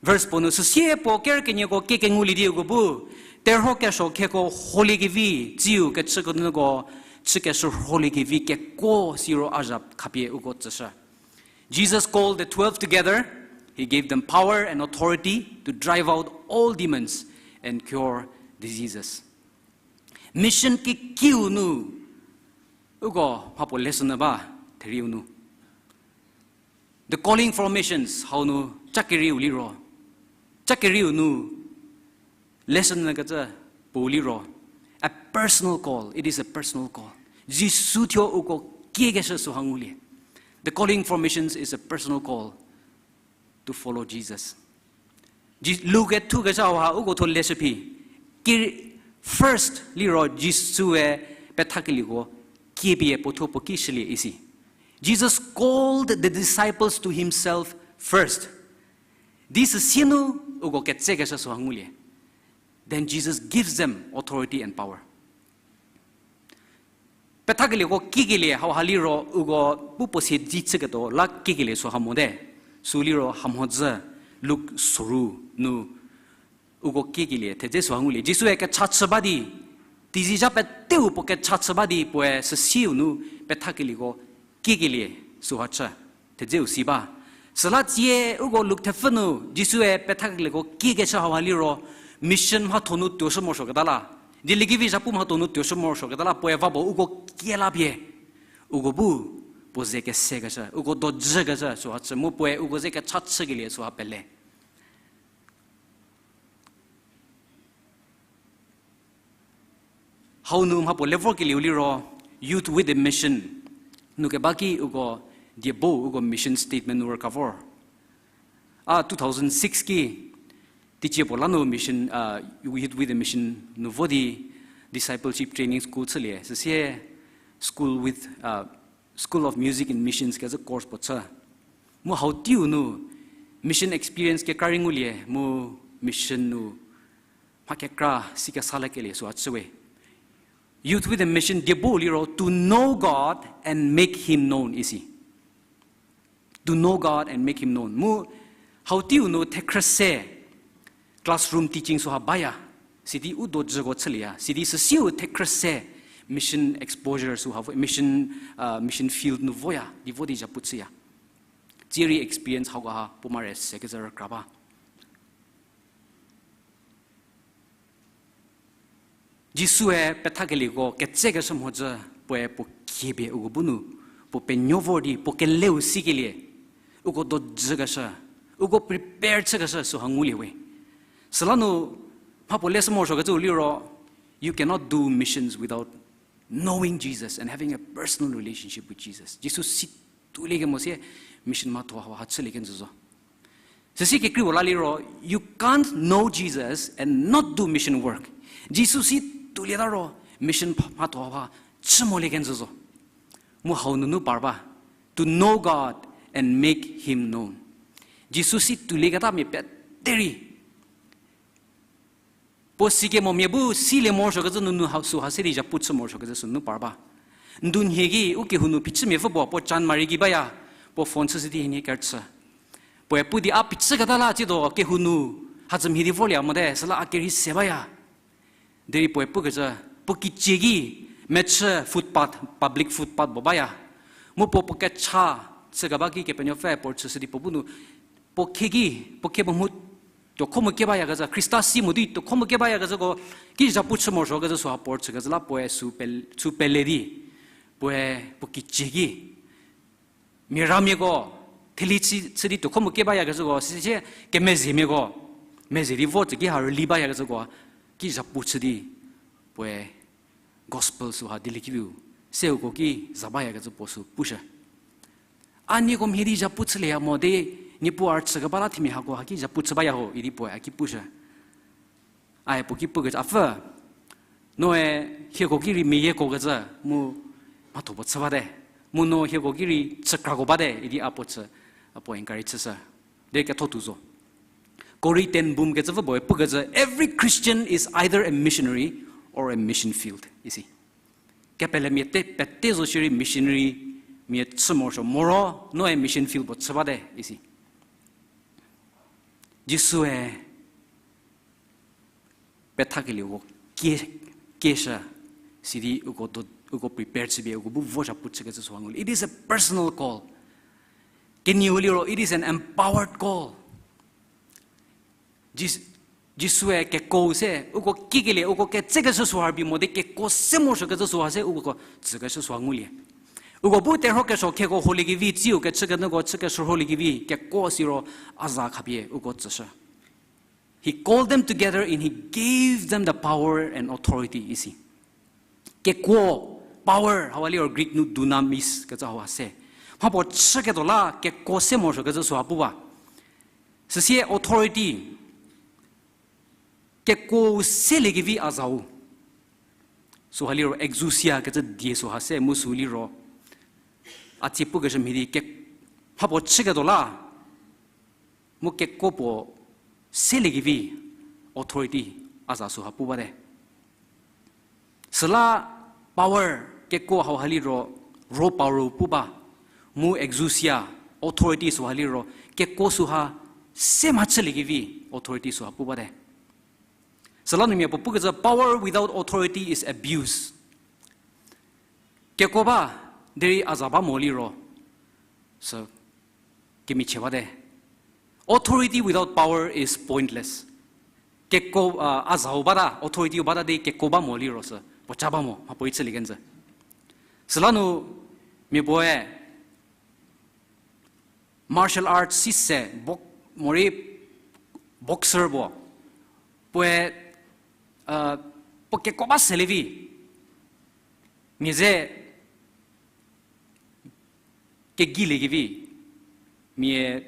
Verse puo nu süsie puo ker kenieko kiekengulie di uko bu, terhuo kesuo kheko holiekevi, tsiu kechükenyüko chükeshürholiekevi kekuo siro a zha khapie uko tsüshü. Jesus called the twelve together. He gave them power and authority to drive out all demons and cure diseases. Mission kekieu nu, uko mhapuo lesson ba, therieu nu. The calling for missions hau nu cha kerieu liro, cha kerieu nu lesson nyü kecü puo liro, a personal call. It is a personal call. Jisu thuo uko kiekeshü süha ngulie. The calling for missions is a personal call to follow Jesus. Ji-, Luke thu keshü hauha uko thuo leshü phi. Ki first liro Jisue pethakelieko kiepie puo thuo puo ki shülie isi. Jesus called the disciples to himself first. Di süsie nu uko ketsekeshü süha ngulie. Then Jesus gives them authority and power. Pethakelieko kikelie hauha liro uko pu puo sie di chüketuo la kikelie süha mote. Sü liro hamhodzü Luk soru nu uko kikelie thedze süha ngulie. Jisue kecha chü ba di, teizie zha peteu puo kecha chü ba di puoe süsieu nu pethakelieko kikelie süha chü thedzeu si ba. Süla tsie uko Luk thepfü nu Jisue pethakelieko kiekeshü hauha liro mission mhatho nu tuoshü morosuoketa la, dieliekevi zhapu mhatho nu tuoshü morosuoketa la puoe va puo uko kie la pie, uko bu puo ze kesekeshü, uko dojükeshü süha chü mu puoe uko ze kecha chükelie süha pele. Hau nu mha puo le vorkelieu liro Youth with a Mission nu keba ki uko diebo uko mission statement nu rüka vor. A two thousand six ki teicie puo la nu mission, Youth with a Mission nu vo di discipleship training school chülie. Süsie school with, School of Music and Missions kecü course puo chü. Mu hau teiu nu mission experience kekra rei ngulie mu mission nu mha kekra si kesa lekelie süha chü we. Youth with a Mission diebo liro to know God and make him known isi. To know God and make him known. Mu hau teiu nu thekhrü se classroom teaching süha baya. Sidi u dojüko chülieya. Sidi süsiu thekhrü se mission exposure süha vo, mission, mission field nu voya, di vo di zhapu chüya. Tsierei experience hauko ha puo mare se kezü rükra ba. Jisue pethakelieko ketsekeshü mhodzü puoe puo kiepie uko bu nu puo penuo vor di puo keleu sikelie, uko dojükeshü, uko prepare chükeshü süha ngulie we. Süla nu mha puo le sü morosuokecü liro, you cannot do missions without knowing Jesus and having a personal relationship with Jesus. Jisu si tuolie kemo sie mission mhatho hauha chülie kenjü zo. Süsie kekreiu la liro, you can't know Jesus and not do mission work. Jisu si tuolieta ro mission mhatho hauha chü molie kenjü zo. Mu hau nunu par ba, to know God and make him known. Jisu si tuolieketa mia pete rei puo sikemomia bu silie morosuokecü nunu ha, süha se di zhapu chü morosuokecü sünu par ba. Ndunhie ki u kehou nu phichümiapfü puo, puo Chanmari ki baya, puo phone chüshü di hienie kerüchü. Puoe pu di a phichüketa la tsiedo kehou nu hadzü mhie di vorlie mote, süla a kerhei se baya. Derei puoe pukecü, puo kicie ki mechü footpath, public footpath puo baya. Mu puo puo kecha chükeba ki Kepenuopfü puo chüshü di puo bu nu, puo khie ki, puo khie puo mhu tuokho mo ke bayakecü, Khrista si mo di tuokho mo ke bayakecüko ki zhapu chü morosuokecü süha puo chükecü la puoe sü pel-, sü pele di, puoe puo kicie ki mia ramiako, theli chü, chü di tuokho mo ke bayakecüko, süsie kemeziemiako, meze di vo tsü ki ha rüli bayakecüko, ki zhapu chü di, puoe gospel süha dieliekeviu, se uko ki za bayakecü puo sü pushü. A nieko mhie di zhapu chülieya mo de, Niepuu a rüchükeba la themia hako ha ki zhapu chü baya ho, idi puoe a ki pushü. Ae puo ki pukecü, apfü, noe hieko ki rei meyiekokecü mu mhatho puo chü bate. Mu no hieko ki rei chükrako bate, idi a puo chü, a puo encourage chüshü. Derei ketho tuo zo. Corrie ten Boom kecü pfü puoe pukecü, every Christian is either a missionary or a mission field, isi. Kepelemia te pete zo shierei missionary mia chü morosuo, moro noe mission field puo chü bate, isi. Jisue pethakelieko kie, kieshü, sidi uko do, uko prepare chüpie uko bu vo zhapu chükecü süha ngulie. It is a personal call. Kenieu liro, it is an empowered call. Jis-, Jisue keko se, uko kikelie, uko ketsekeshü süha rübei mo de keko se morosuokecü süha se uko tsükeshü süha ngulie. Uko bu terhuo kesuo kheko holiekevi, tsiu kechükenyüko chü keshürholiekevi kekuo siro a za khapie uko tsüshü. He called them together and he gave them the power and authority isi. Kekuo, power, hauha liro Greek nu dunamis kecü hauha se. Mhapuo chüketuo la kekuo se morosuokecü süha pu ba. Süsie authority, kekuo seliekevi a zau. Süha liro exousia kecü die süha se mu sü liro. A tsie pukeshü mhie di ke, mhapuo chüketuo la mu kekuo puo seliekevi authority a za süha pu bate. Süla power kekuo hauha liro raw power pu ba, mu exousia authority süha liro kekuo süha se mhachüliekevi authority süha pu bate. Süla nu mia puo pukecü power without authority is abuse. Kekuo ba, derei a za ba mo liro, sü kemichie bate. Authority without power is pointless. Kekuo, a, a zau bata, authority bata di kekuo ba mo liro sü puoca ba mo, mhapuorei chülie kenjü. Süla nu mia puoe martial arts si se, bok-, morei boxer puo, puoe, puo kekuo ba selievi, mia ze kegiliekevi, mia,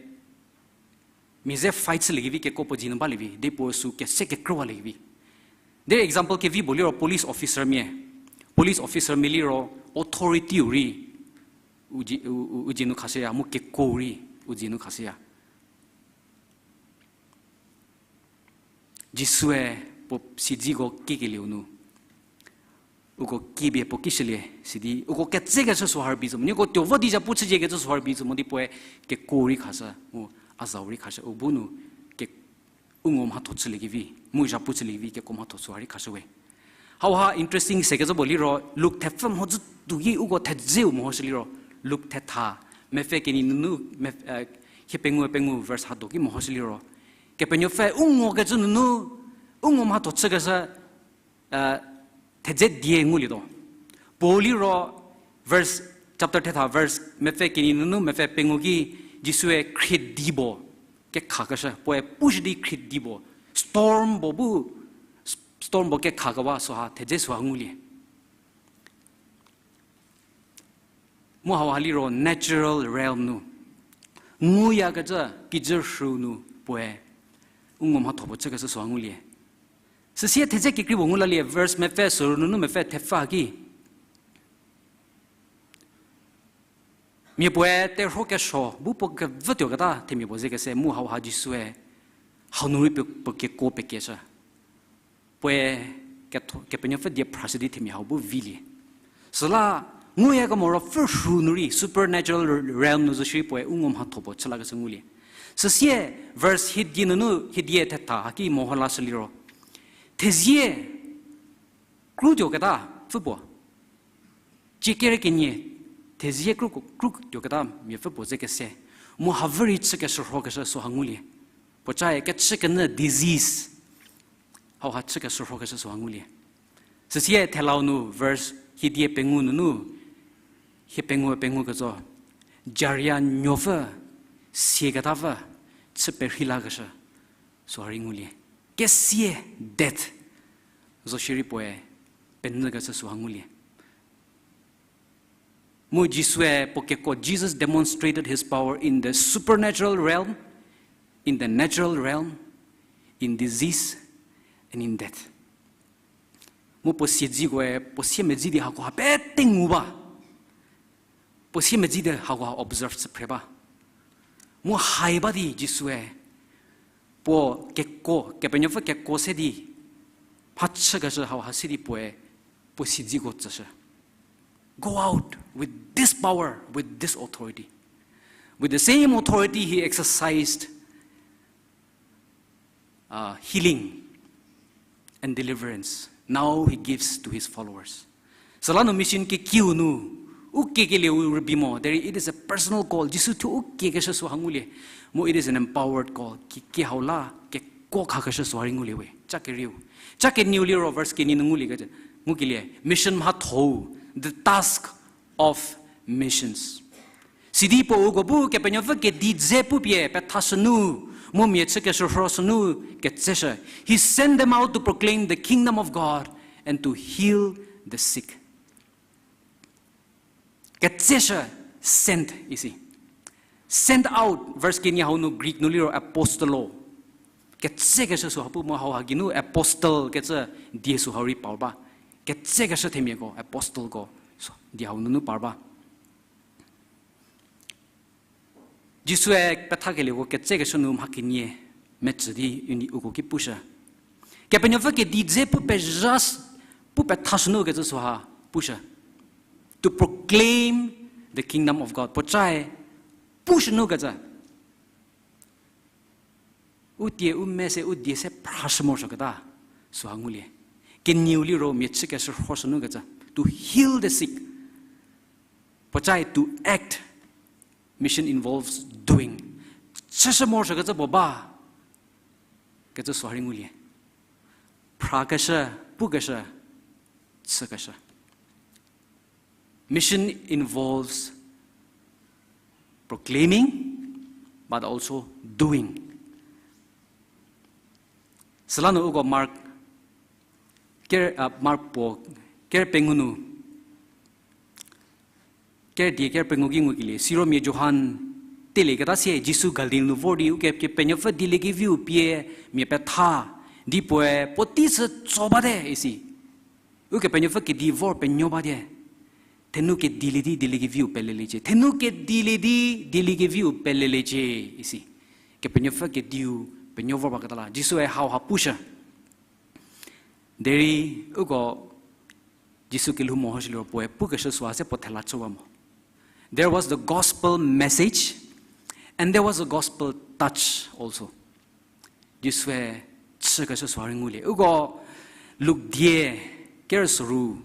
mia ze fight chüliekevi kekuo puo dzie nu balievi, di puo sü kese kekrüwaliekevi. Derei example kevi puo liro police officer mia, police officer mia liro authority-u rei u dzie, u, u, u dzie nu khashüya, mu kekuo-u rei u dzie nu khashüya. Jisue puo siedziko kiekelieu nu, uko kiepie puo kishülie sidi, uko ketsekeshü süha rübei zo mo, nieko tuo vo di zhapu chüziekecü süha rübei zo mo di puoe kekuo rei khashü, mu a zau rei khashü, u bu nu ke, u ngo mhatho chüliekevi, mu zhapu chüliekevi kekuo mhatho süha rei khashüwe. Hauha interesting sekecü puo liro, Luk thepfü mhodzü tuo ki uko thedzeu mehoshü liro, Luk thetha, mepfü kenie nunu, mepf-, eh, hiepengou pengou verse hado ki mehoshü liro, Kepenuopfü u ngokecü nunu, u ngo mhatho chükeshü, eh, thedze die ngulietuo. Puou liro, verse, chapter thetha, verse mepfü kenie nunu mepfü pengou ki, Jisue khriedi puo kekhakeshü, puoe pushü di khriedi puo, storm puo bu, storm puo kekhakewa süha thedze süha ngulie. Mu hauha liro natural realm nu nguyakecü kijü rhu nu puoe u ngo mhatho puo chükeshü süha ngulie. Süsie thedze kekrei puo ngu lalie, verse mepfü süru nunu mepfü thepfü ki. Mia puoe terhuo kesuo bu puo kevü tuoketa themia puo ze kese mu hauha Jisue hau nu rei puo, puo kekuo pekeshü. Puoe ketho-, Kepenuopfü die phrashü di themia hau bu vilie. Süla nguyakemo ruopfü rhu nu rei supernatural realm nu zo shierei puoe u ngo mhatho puo chü lakeshü ngulie. Süsie verse hiedie nunu hiedie thetha haki meho lashü liro, thezie kru tuoketa pfü puo, cie kere kenie, thezie kru, kru tuoketa miapfü puo ze kese, mu havü rei chü keshürhokeshü süha ngulie. Puocae kechükenyü disease hauha chü keshürhokeshü süha ngulie. Süsie thelau nu verse hiedie pengou nunu, hie pengou pengou ketso, Jaria nuopfü, siaketapfü chü perhei lakeshü süha rei ngulie. Kesie, death zo shierei puoe penyükeshü süha ngulie. Mu Jisue puo kekuo, Jesus demonstrated his power in the supernatural realm, in the natural realm, in disease, and in death. Mu puo siedzikoe puo siemedzi di hakoha pete ngu ba. Puo siemedzi di hakoha observe chü phre ba. Mu hai ba di Jisue puo kekuo, Kepenuopfü kekuo se di, mhachükeshü hauha se di puoe, puo siedziko tsüshü. Go out with this power, with this authority. With the same authority he exercised uh, healing and deliverance. Now he gives to his followers. Süla nu mission kekiu nu, u kiekelieu rübei mo, derei it is a personal call. Jisu thuo u kiekeshü süha ngulie. Mu it is an empowered call. Ki, ki hau la, kekuo khakeshü süha rei ngulie we. Cha kerieu. Cha kenieu liro verse kenie nu ngulie kecü. Ngukelie, mission mhatho-u, the task of Missions. Sidi puo uko bu Kepenuopfü kedi dze pupie pethashünu, mu mia chü keshürhoshünu ketseshü. He sent them out to proclaim the kingdom of God and to heal the sick. Ketseshü, sent isi. Sent out, verse kenie hau nu Greek nu liro apostolo. Ketsekeshü süha pu mu hau ha geinu apostle kecü die süha rei par ba. Ketsekeshü themiako, apostleko, die hau nunu par ba. Jisue pethakelieko ketsekeshü nu mha kenie metsü di uko ki pushü. Kepenuopfü kedi dze pu pezha, pu pethashünu kecü süha pushü. To proclaim the kingdom of God. Puocae pushünu kecü. U tie u me se u die se phrashü morosuoketa süha ngulie. Kenieu liro mia chü keshürhoshünu kecü. To heal the sick. Puocae to act. Mission involves doing. Chüshü morosuokecü puo ba kecü süha rei ngulie. Phrakeshü, pukeshü, chükeshü. Mission involves proclaiming, but also doing. Süla nu uko Mark, ker, a, Mark puo, ker pengou nu, ker die ker pengou ki ngukelie, siro mia Johan telieketa sie Jisu Galil nu vor di ukepenuopfü dieliekeviu pie mia petha, di puoe puotei sü tso bate isi. Ukepenuopfü kedi vor penuo batie. Thenu kedilie di dieliekeviu peleliecie. Thenu kedilie di dieliekeviu peleliecie isi. Kepenuopfü kediu penuo vor baketa la Jisue hauha pushü. Derei uko Jisu kelhou mehoshüliro puoe pukeshü süha se puo thela chüwa mo. There was the gospel message and there was a gospel touch also. Jisue chükeshü süha rei ngulie. Uko Luk die ker soru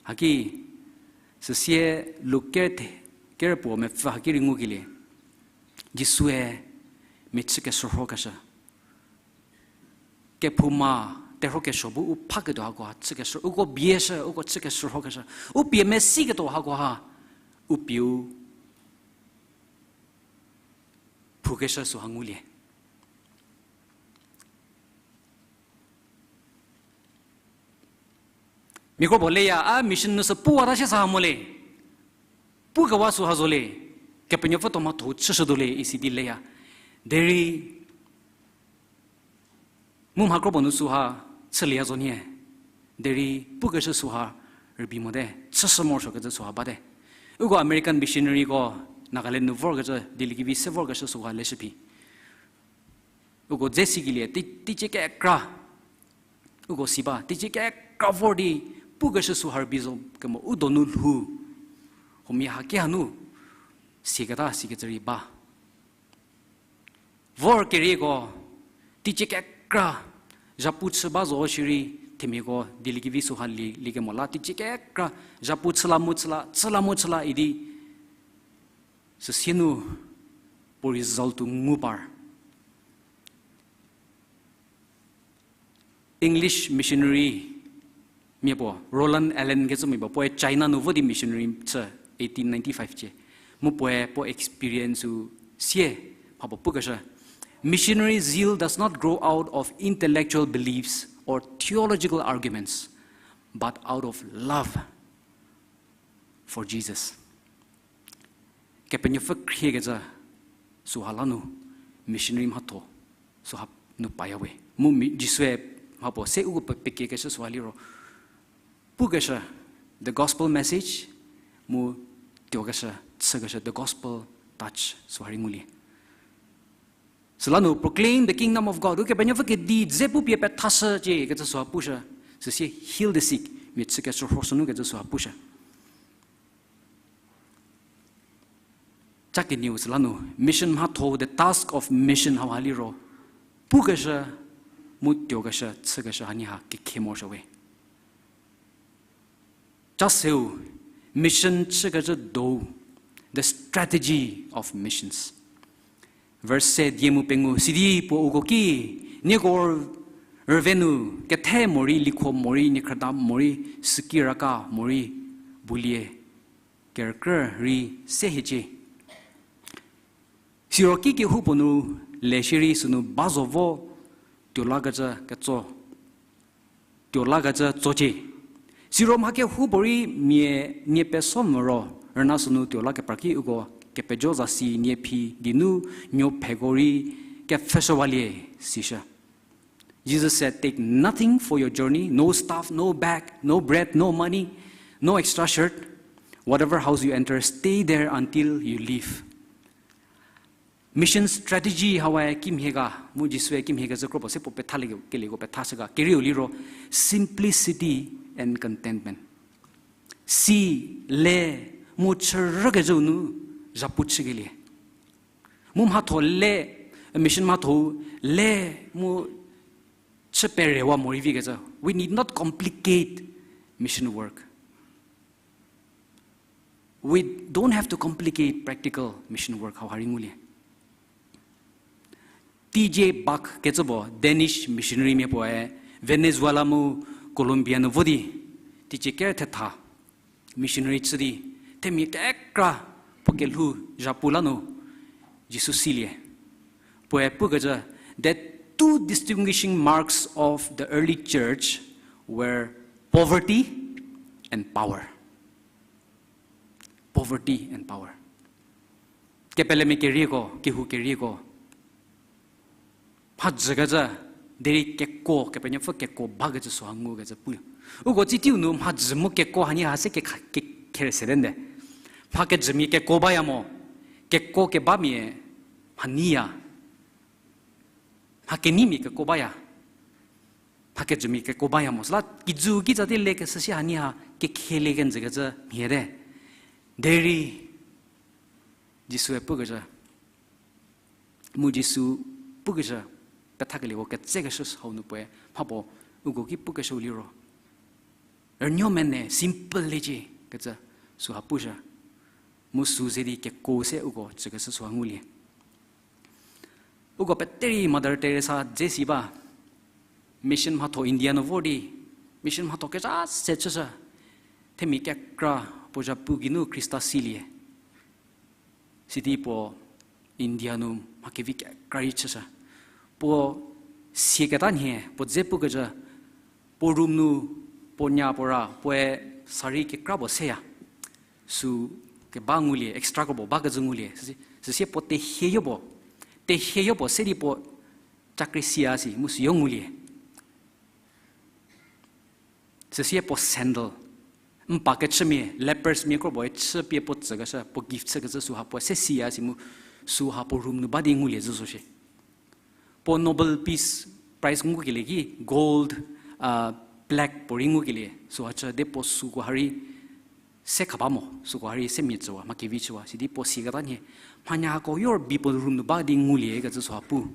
haki, süsie Luk ker the, ker puo mepfü haki rei ngukelie. Jisue mia chü keshürhokeshü. Kephouma terhuo kesuo bu u phaketuo hakoha chükeshü, uko bieshü, uko chü keshürhokeshü. U pie mesiketuo hakoha, u pieu phukeshü süha ngulie. Mia kro puo leya, a mission nu sü puwata shie sa ha mo le. Pukewa süha zo le. Kepenuopfü tuo mhatho chüshütuo le isi di leya. Derei mu mha kro puo nu süha chülieya zo nie. Derei pukeshü süha rübei mote, chüshü morosuokecü süha bate. Uko American missionaryko Nagaland nu vorkecü, dieliekevi se vorkeshü süha leshü phi. Uko dze sikelie, tei, teicie kekra. Uko si ba, teicie kekra vor di, pukeshü süha rübei zo kemo u donu lhou. Huomia haki hanu, sieketa sikecü rei ba. Vor kerieko, teicie kekra, zhapu chü ba zo shierei, themiako dieliekevi süha lie, lie kemo la, teicie kekra, zhapu chüla mu chüla, chüla mu chüla idi, süsie nu, puo result-u ngu par. English missionary mia puo, Roland Allen kecümia puo, puoe China nu vo di missionary chü, eighteen ninety-five cie. Mu puoe puo experience-u sie, mha puo pukeshü. Missionary zeal does not grow out of intellectual beliefs or theological arguments, but out of love for Jesus. Kepenuopfü khriekecü süha la nu missionary mhatho süha nu paya we. Mu mi-, Jisue mha puo se uko pe-, pekiekeshü süha liro. Pukeshü, the gospel message, mu tuokeshü, chükeshü, the gospel touch, süha rei ngulie. Süla nu proclaim the kingdom of God. Ukepenuopfü kedi dze pupie pethashücie kecü süha pushü. Süsie heal the sick. Mia chü keshürhoshünu kecü süha pushü. Cha kenieu süla nu mission mhatho, the task of mission hauha liro. Pukeshü, mu tuokeshü, chükeshü hanie ha kekhe morosuo we. Cha seu, mission chükecü dou, the strategy of missions. Verse se die mu pengou, sidi puo uko ki, nieko rüve nu, kethe morei, likho morei, niekhrüda morei, süki raka morei, bulie. kerükrü rei se hiecie. Siro ki kehoupuo nu le shierei sünu ba zo vo tuolakecü ketso, tuolakecü tsocie. Siro mha kehoupuorei mia nie peso moro, rüna sünu tuolakepar ki uko kepejo zasi nie phi geinu nuo pheko rei kepfhüshüwalie, sishü. Jesus said, take nothing for your journey, no staff, no bag, no bread, no money, no extra shirt. Whatever house you enter, stay there until you leave. Mission strategy hauha kimhie ga, mu Jisue kimhie kecü kropuo se puo petha le, kelieko pethashü ga, kerieu liro, simplicity and contentment. Si, le, mu chürükecüu nu zhapu chükelie. Mu mhatho le, mission mhatho le, mu chü perewa morei vikecü. We need not complicate mission work. We don't have to complicate practical mission work, hauha rei ngulie. T J Buck kecü puo Danish missionarymia puoe Venezuela mu Colombia nu vo di, teicie ker thetha missionary chü di, themia kekra puo kelhou zhapu la nu Jisu silie. Puoe pukecü, the two distinguishing marks of the early church were poverty and power. Poverty and power. Kepelemia kerieko, kehou kerieko, mhadzükecü, derei kekuo, Kepenuopfü kekuo bakecü süha ngukecü pu. Uko tsitiu nu mhadzü mu kekuo hanie ha se kekha-, ke-, khere se te nde. Mha kejümia kekuo baya mo, kekuo kebamia mhanyiya. Mha keneimia kekuo baya. Mha kejümia kekuo baya mo. Süla kijü kitsa di lekeshü sie hanie ha kekhielie kenjükecü mhie te. Derei Jisue pukecü, mu Jisu pukecü, pethakelie-o ketsekeshü hau nu puoe mhapuo uko ki pukeshüu liro, rünuomene simple liecie kecü süha pushü. Mu sü ze di kekuo se uko tsükeshü süha ngulie. Uko peterei Mother Teresa dze si ba, mission mhatho India nu vor di, mission mhatho kezha se chüshü, themia kekra puo zhapu geinu Khrista silie. Sidi puo India nu mha kevi kekra rei chüshü. Puo siaketa nhie, puo dze pukecü, puo room nu puo nya puo ra, puoe sari kekra puo seya. Sü keba ngulie, extra kro puo bakecü ngulie. Süsie, süsie puo tehieyo puo, tehieyo puo se di puo chakri siya si, mu süyo ngulie. Süsie puo sandal, n pa kechümia, lepers mia kro puoe chüpie puo tsükeshü, puo gift chükecü süha puo se siya si mu, süha puo room nu ba di ngulie zhü zo shie. Puo Nobel Peace Prize ngukelie ki gold, plaque puorei ngukelie süha chü di puo süko ha rei se khaba mo, süko ha rei se mia chüwa, mha kevi chüwa, sidi puo siaketa nhie, mhanyako yor bi puo room nu ba di ngulie kecü süha pu.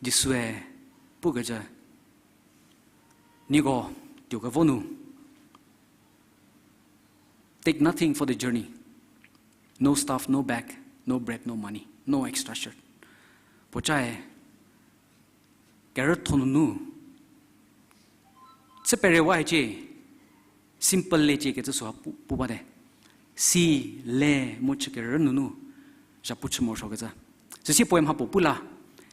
Jisue pukecü, nieko tuo kevo nu, take nothing for the journey, no staff, no bag, no bread, no money, no extra shirt. Puocae kerütho nunu chü perewa hiecie, simple liecie kecü süha pu, pu bate. Si, le, mu chü kerü nunu zhapu chü morosuokecü. Süsie puoe mhapuo pu la,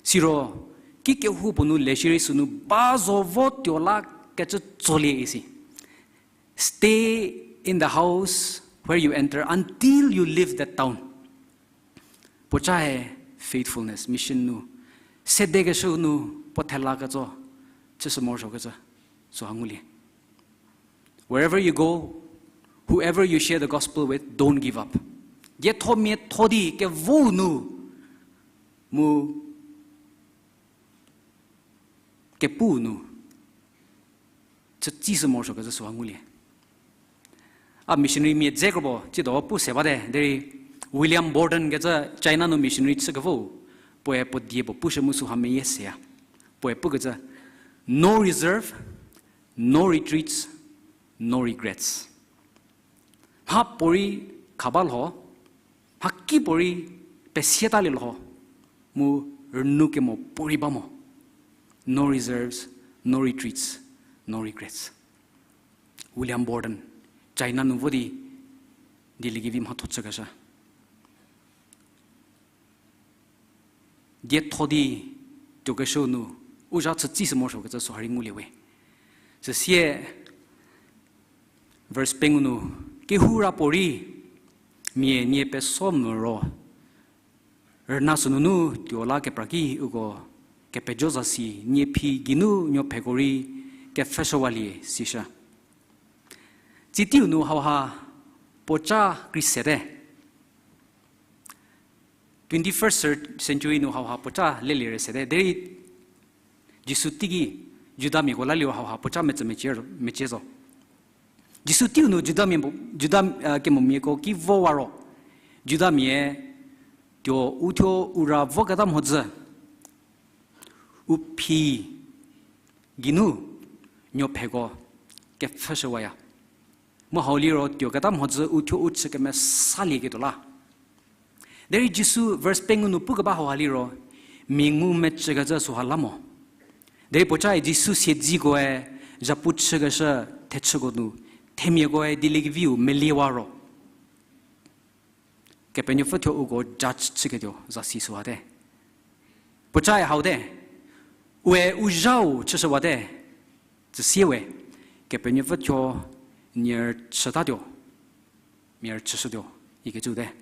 siro, ki kehoupuo nu le shierei sünu ba zo vo tuo la kecü tsolie isi. Stay in the house where you enter until you leave that town. Puocae faithfulness, mission nu, sedekeshü nu, puo thela ketso, chüshü morosuokecü, süha ngulie. Wherever you go, whoever you share the gospel with, don't give up. Diethomiatho di kevou nu, mu kepu nu, chütsishü morosuokecü süha ngulie. A missionary mia dze kropuo, tsiedo pu se bate, derei William Borden kecü China nu missionary chü kevou, puoe puo die puo pushü mu süha meyie seya. Puoe pukecü, no reserve, no retreats, no regrets. Mhapuorei khaba lho, mhakipuorei pesietalie lho, mu rünou kemo puorei ba mo. No reserves, no retreats, no regrets. William Borden, China nu vo di Dieliekevi mhatho chükeshü. Dietho di tuokeshüu nu, u zha chütsishü morosuokecü süha rei ngulie we. Süsie, verse pengou nu, kehou ra puorei, mia nie peso moro, rüna sünunu tuo la kepra ki uko kepejo zasi nie phi geinu nuopheko rei kepfhüshüwalie sishü. Tsieteiu nu hauha puoca kri sete. Twenty-first cent-, century nu hauha puoca lelie re sete. Derei Jisu teiki Judamiako la liro hauha puoca metsü mecie, mecie zo. Jisu teiu nu Judamia, Juda, a, kemomiako ki vowa ro, Judamia tuo uthuo u ra voketa mhodzü, u phi geinu nuopheko kepfhüshüwaya. Mu hau liro tuoketa mhodzü uthuo u chü kemesalieketuo la. Derei Jisu verse pengou nu pukeba hauha liro, mia ngumecükecü süha la mo. Derei puocae Jisu siedzikoe zhapu chükeshü thechüko nu, themiakoe dieliekeviu meliewa ro, Kepenuopfü thuo uko judge chüketuo zasi sühate. Puocae haute, ue u zhau chüshüwate, tsüsie we, Kepenuopfü thuo nie rüchütatuo, mia rüchüshütuo, ikecüte.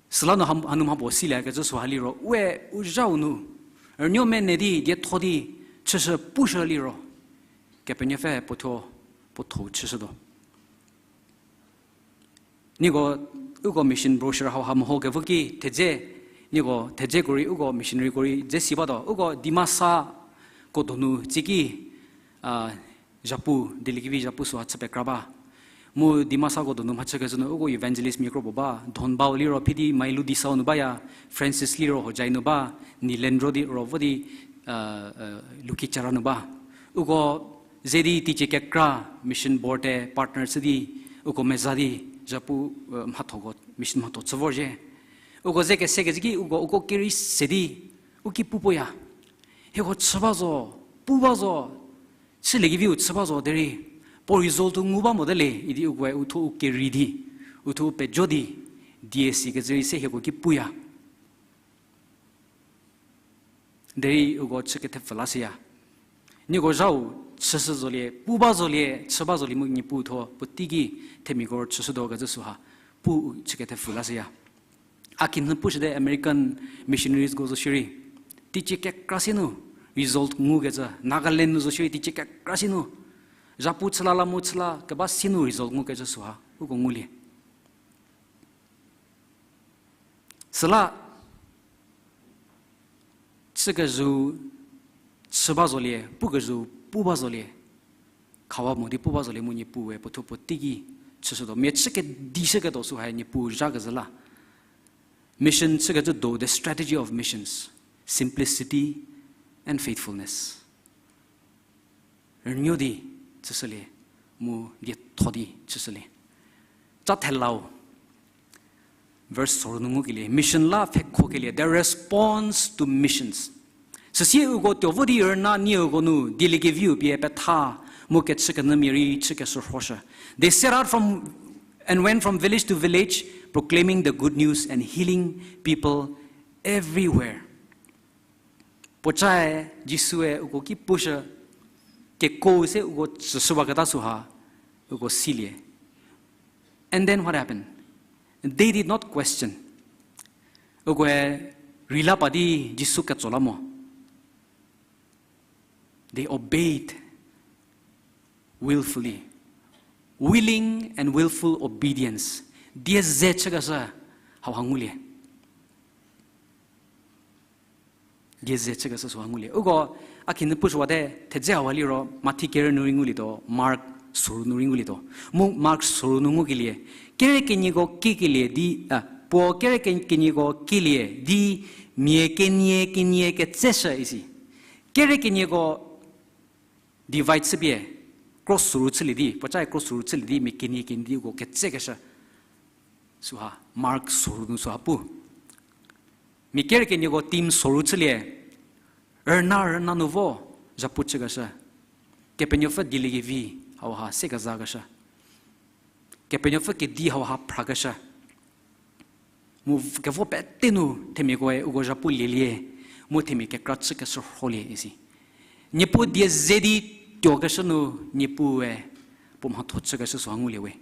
Süla nu ha-, hanu mha puo siliekecü süha liro, ue u zhau nu, rünuo mene di, dietho di, chüshü pushü liro, Kepenuopfü puo thuo, puo thuo chüshütuo. Nieko, uko mission brochure hauha meho kevo ki thedze, nieko thedzeko rei uko missionaryko rei dze si batuo, uko Dimasa ko donu tsiki, a, zhapu, dieliekevi zhapu süha chü pekra ba. Mu Dimasako donu mhachükecü nu uko evangelist mia kro puo ba, Dhonbau liro phi di Mailu Disau nu baya, Francis liro Hojai nu ba, Nilendro di ro vo di, a, a, Lukichara nu ba. Uko ze di teicie kekra mission board-e partner chü di, uko meza di, zhapu, a, mhathoko, mission mhatho chü vorzhie. Uko ze kesekecü ki uko, uko kerei se di, u ki pu puoya. Hieko chü ba zo, pu ba zo, chüliekeviu chü ba zo derei, puo result-u ngu ba mote le, idi ukoe uthuo u kerei di, uthuo u pejo di, die sikecü rei se hieko ki puya. Derei uko chü kethepfü la shüya. Nieko zhau chüshü zolie, pu ba zolie, chü ba zolie mu Niepuu thuo puotei ki themiako chüshütuo kecü süha, pu u chü kethepfü la shüya. A kinhü pushüte American missionariesko zo shierei, teicie kekra sie nu result ngukecü, Nagaland nu zo shierei teicie kekra sie nu, zhapu chüla la mu chüla keba sie nu result ngukecü süha, uko ngulie. Süla, chükezhü chü ba zolie, pukezhü pu ba zolie, khawa mo di pu ba zolie mu Niepuue puothuo puotei ki chüshütuo. Mia chü kedishüketuo süha Niepuu zhakezhü la. Mission chükecü do, the strategy of missions, simplicity and faithfulness. Rünuo di chüshülie, mu dietho di chüshülie. Ca thelau, verse soru nu ngukelie, mission la pfhekhokelie, the response to missions. Süsie uko tuo vo di rüna nieko nu dieliekeviu pie petha, mu kechükenyümia rei chü keshürhoshü. They set out from, and went from village to village, proclaiming the good news and healing people everywhere. Puocae Jisue uko ki pushü, keko se uko tsüshüwaketa süha, uko silie. And then what happened? They did not question. Ukoe rei la pa di Jisu ketso la mo. They obeyed willfully. Willing and willful obedience. Die ze chükeshü hauha ngulie. Die ze chükeshü süha ngulie. Uko a kinu pushüwate thedze hauha liro Mathi kerü nu rei ngulietuo, Mark soru nu rei ngulietuo. Mu Mark soru nu ngukelie, kere kenieko kikelie di, a, puo kere ke-, kenieko kilie di mia kenie kenie ketseshü isi. Kere kenieko divide chüpie, cross soru chülie di, puocae cross soru chülie di mia kenie kenie di uko ketsekeshü. Süha, Mark soru nu süha pu. Mia kere kenieko team soru chülie, rüna rüna nu vo zhapu chükeshü. Kepenuopfü dieliekevi hauha se kezakeshü. Kepenuopfü kedi hauha phrakeshü. Mu kevo pete nu themiakoe uko zhapu lielie, mu themia kekra chükeshü rholie isi. Niepuu die ze di tuokeshü nu Niepuue puo mhatho chükeshü süha ngulie we.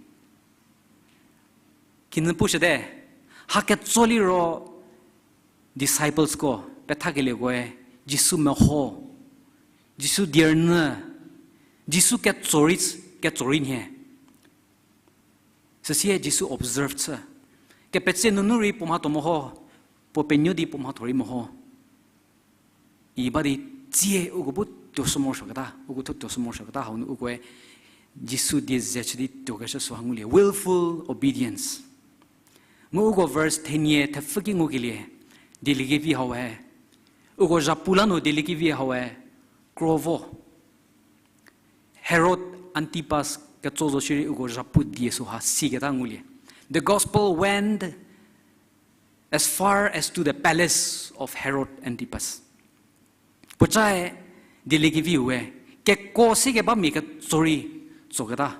Khinü pushüte, ha ketso liro disciplesko, pethakelieko-e, Jisu meho, Jisu die rünyü, Jisu ketso rei, ketso rei nhie. Süsie Jisu observe chü. Kepetse nunu rei puo mhatho meho, puo penuo di puo mhatho rei meho. I ba di tsie uko bu tuoshü morosuoketa, uko thuo tuoshü morosuoketa hau nu ukoe Jisu die ze chü di tuokeshü süha ngulie. Willful obedience. Mu uko verse thenie thepfü ki ngukelie, dieliekevi hau he. Uko zhapu la nu dieliekevi hau he, kro vo. Herod Antipas ketso zo shierei uko zhapu die süha siketa ngulie. The gospel went as far as to the palace of Herod Antipas. Puocae dieliekeviu we, keko sikeba mia ketso rei tsoketa.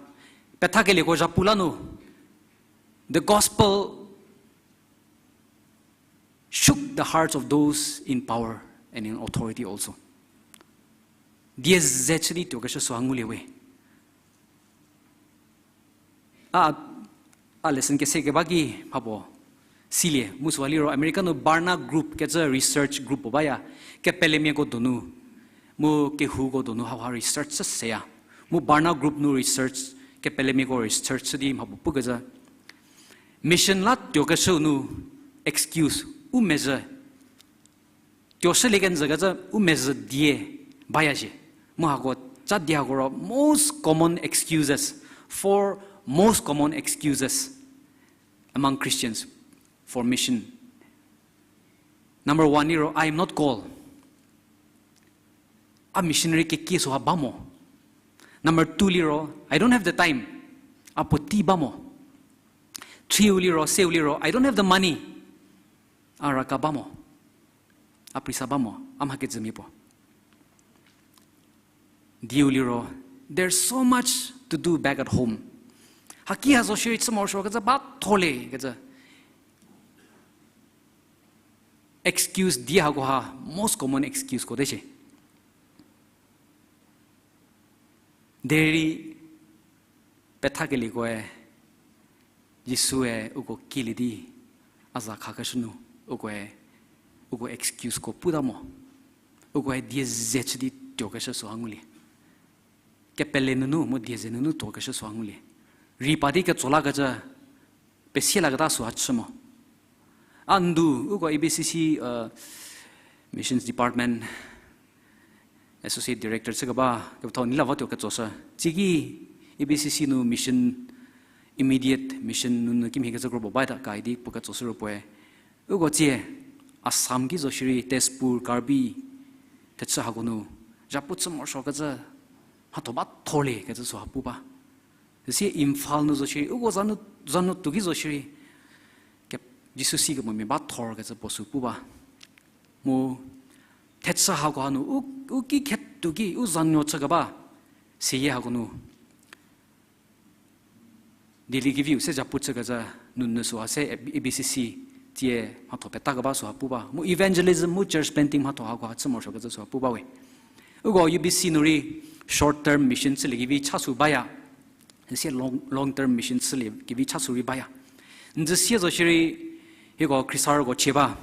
Pethakelieko zhapu la nu, the gospel shook the hearts of those in power and in authority also. Die ze chü di tuokeshü süha ngulie we. A, a lesson kese keba ki mhapuo silie, mu süha liro America nu Barna Group kecü research group puo baya, kepelemiako donu, mu kehouko donu hauha research chü seya. Mu Barna Group nu research, kepelemiako research chü di mhapuo pukecü, mission la tuokeshüu nu excuse, u mezhü, tuoshülie kenjükecü u mezhü die baya zhie. Mu hako, ca die hako ro most common excuses, four most common excuses among Christians for mission. Number one liro, I am not called. A missionary kekie süha ba mo. Number two liro, I don't have the time. A puotei ba mo. Three-u liro, seu liro, I don't have the money. A raka ba mo. A paisa ba mo. A mha kejümia puo. Diu liro, there's so much to do back at home. Haki ha zo shierei chü morosuokecü ba thole kecü. Excuse di hakoha most common excuse ko te shie. Derei pethakeliekoe, Jisue uko kilie di a za khakeshü nu, ukoe, uko excuseko puta mo, ukoe die ze chü di tuokeshü süha ngulie. Kepele nunu mu die ze nunu tuokeshü süha ngulie. Rei pa di ketso lakecü, pesie laketa süha chü mo. A ndu, uko A B C C, uh, Missions Department Associate Director chükeba, kepethau nila va tuo ketsoshü. Tsiki A B C C nu mission, immediate mission nunu kimhie kecü krobo baita ka idi puo ketsoshü ro puoe. Uko tsie, Assam ki zo shierei, Tezpur, Karbi, thechü hako nu, zhapu chü morosuokecü, mhatho ba thole kecü süha pu ba. Süsie Imphal nu zo shierei, uko zanu, zanu tuo ki zo shierei, ke, Jisu sikemomia ba thor kecü puo sü pu ba. Mu, thechü hako hanu, u, u ki khetuo ki, u zanuo chükeba, seyie hako nu. Dieliekeviu se zhapu chükecü nunu süha se A B C C tsie mhatho petakeba süha pu ba. Mu evangelism mu church planting mhatho hako ha chü morosuokecü süha pu ba we. Uko U B C nu rei short term mission chüliekevi cha sü baya. Sie long, long term mission chüliekevi cha sü rei baya. N dzü sie zo shierei hieko Khrisarüko chie ba.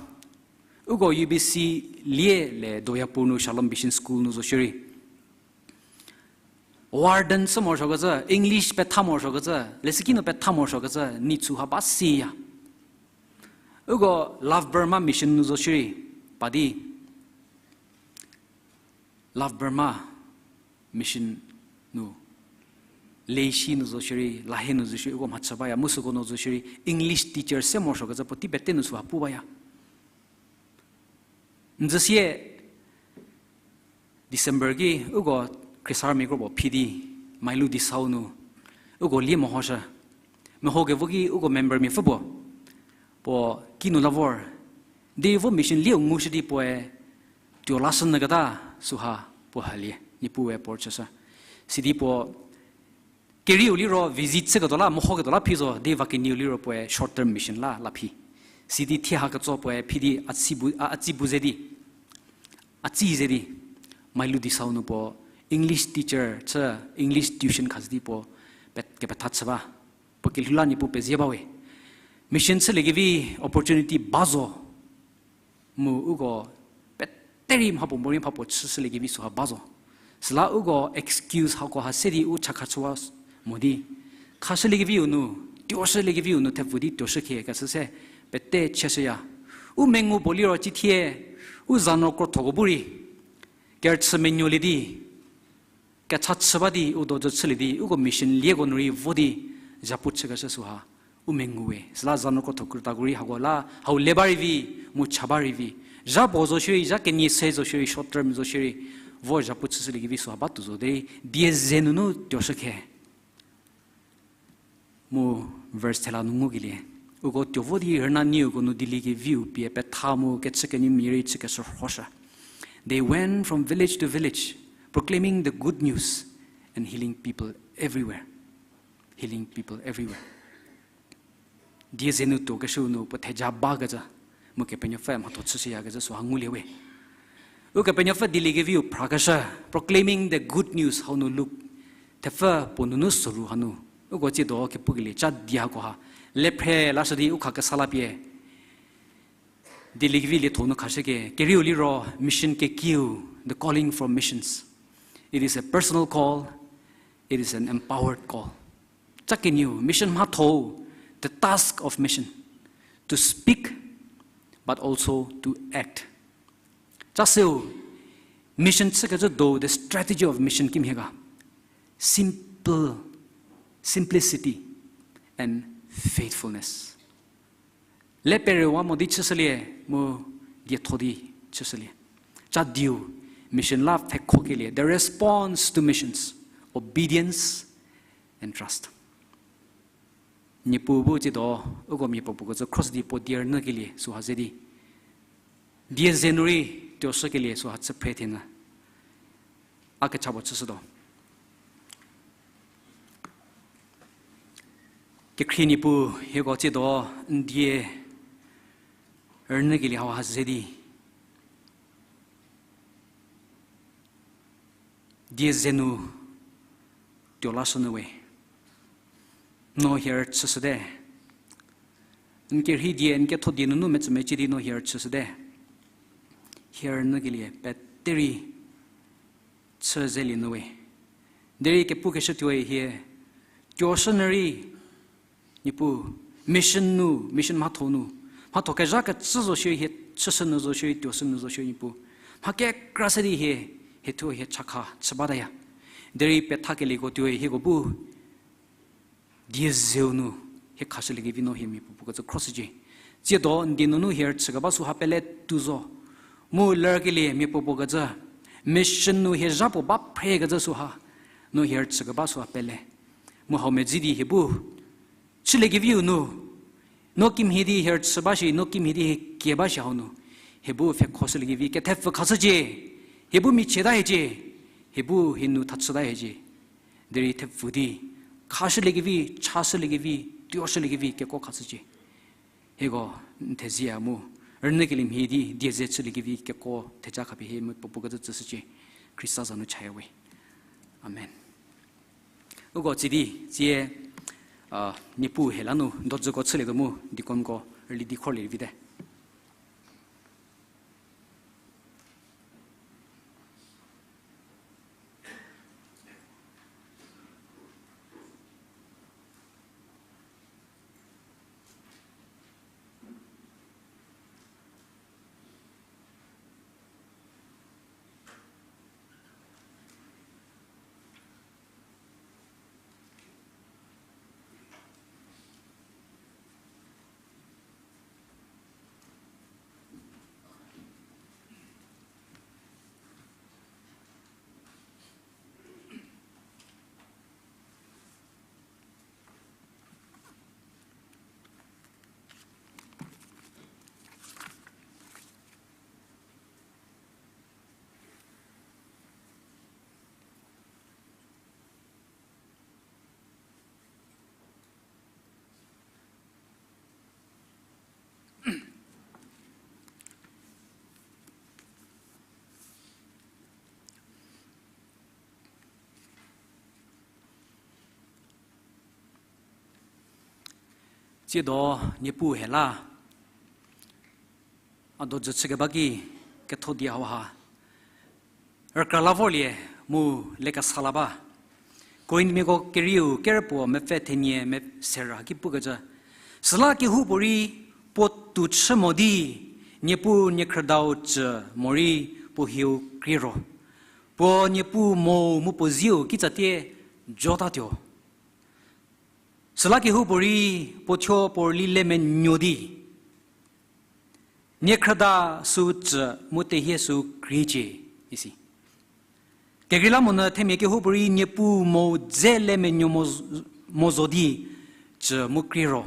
Uko U B C lie le Doyapur nu Shalom Mission School nu zo shierei. Warden chü morosuokecü, English petha morosuokecü, lesiki nu petha morosuokecü, ni chü ha ba siya. Uko Love Burma Mission nu zo shierei, pa di Love Burma Mission nu, Leishi nu zo shierei, Lahei nu zo shierei, uko mhachü baya, mu süko nu zo shierei, English teacher se morosuokecü puotei pete nu süha pu baya. N dzü sie December ki uko Khrisarümia krobo phi di, Mailu Disau nu, uko lie mehoshü. Meho kevo ki uko membermia pfü puo, puo kinu la vor, di vo mission lieu ngushü di puoe, tuo lashü nyüketa süha puo halie, Niepuue puo chüshü. Sidi puo, Kerieu liro visit chüketuo la, mehoketuo la phi zo, di va kenieu liro puoe short term mission la, la phi. Sidi thie haketso puoe phi di a tsi bu, a, a tsi bu ze di, a tsi ze di. Mailu di sau nu puo English teacher chü, English tuition khashü di puo, pe-, kepetha chü ba. Puo kelhou la Niepuu pezie bawe. Mission chüliekevi opportunity ba zo. Mu uko pete rei mhapuo morei mhapuo chüshüliekevi süha ba zo. Süla uko excuse hako ha se di u chakha chüwa s-, mo di. Khashüliekeviu nu, tuoshüliekeviu nu thepfü di tuoshü khie keshü se pete cheshüya. U mengu puo liro cithie, u za nu krothoko bu rei, kerüchü menuolie di, kecha chü ba di, u do zo chülie di, uko mission lieko nu rei vo di, zhapu chükeshü süha, u mengu we. Süla za nu krotho krütako rei hako la, hau le ba rei vi, mu cha ba rei vi. Zha puo zo shierei, zha kenie se zo shierei, short term zo shierei, vo zhapu chüshüliekevi süha ba tuo zo derei, die ze nunu tuoshü khe. Mu verse thela nu ngukelie. Uko tuo vo di rüna nieko nu dieliekeviu pie petha mu kechükenyimia rei chükeshü rhoshü. They went from village to village, proclaiming the good news and healing people everywhere. Healing people everywhere. Die ze nu tuokeshüu nu puo theja bakecü, mu Kepenuopfü mhatho chüshüyakecü süha ngulie we. Ukepenuopfü dieliekeviu phrakeshü, proclaiming the good news hau nu Luk thepfü puo nunu soru hanu. Uko tsiedo kepukelie cha di hako ha. Le phre lashü di u khakesa la pie. Dieliekevi lietho nu khashüke, kerieu liro mission kekiu, the calling for missions. It is a personal call, it is an empowered call. Cha kenieu, mission mhatho, the task of mission, to speak, but also to act. Cha seu, mission chükecü do, the strategy of mission kimhie ga. Simple, simplicity and faithfulness. Le perewa mo di chüshülie, mu dietho di chüshülie. Cha diu, mission la pfhekhokelie, the response to missions, obedience and trust. Niepuu bu tsiedo, uko miapuopuo kecü cross di puo die rünyükelie süha ze di. Die ze nu rei tuoshükelie süha chü phre thenyü. A kecha puo chüshütuo. Kekhrie Niepuu hieko tsiedo n die rünyükelie hauha ze di. Die ze nu tuo lashünyü we. No hie rüchüshüte. N kerhei die, n ketho die nunu metsümecie di no hie rüchüshüte. Hie rünyükelie pete rei chü zelie nyü we. Derei kepukeshütuoe hie, tuoshünyü rei, Niepuu, mission nu, mission mhatho nu, mhatho kezha kecü zo shierei hie chüshünyü zo shierei, tuoshünyü zo shierei Niepuu. Mha kekra se di hie, hie thuo hie chakha chü bataya. Derei pethakelieko tuoe hieko bu die zeu nu hie khashüliekevi no hie miapuopuo kecü cross cie. Tsiedo n die nunu hie rüchükeba süha pele tuo zo. Mu lerkelie miapuopuo kecü, mission nu hie zha puo ba phre kecü süha, no hie rüchükeba süha pele. Mu hau medzi di hie bu chüliekeviu nu, no kimhie di hie rüchü ba shi, no kimhie di hie kie ba shi hau nu, hie bu pfhekhoshüliekevi kethepfü khashücie, hie bu michieta hiecie, hie bu hie nu thachüta hiecie. Derei thepfü di khashüliekevi, chashüliekevi, tuoshüliekevi kekuo khashücie. Hieko n thezieya mu rünyükelie mhie di die ze chüliekevi kekuo theja khapie hie miapuopuo kecü tsüshücie. Khrista za nu chaya we. Amen. Uko tsie di, tsie, a, Niepuu hie la nu dojüko chülietuo mu deaconko rüli di khorlie vite. Tsiedo Niepuu hie la, a dojü chükeba ki ketho di hauha rükra la vorlie mu lekesa la ba. Korinthmiako kerieu kerüpuo mepfü thenie me serü haki pukecü, süla kehoupuorei puo tou chü mo di, Niepuu niekhrüdau cü morei puo hieu krie ro, puo Niepuu mo mu puo zieu kitsatie jotatuo. Süla kehoupuorei puo thuo puo rüli le menuo di, niekhrüda süu cü mu tehie süu kriecie, isi. Kekreilamonyü themia kehoupuorei Niepuu mo dze le menuo mo z-, mo zo di cü mu krie ro,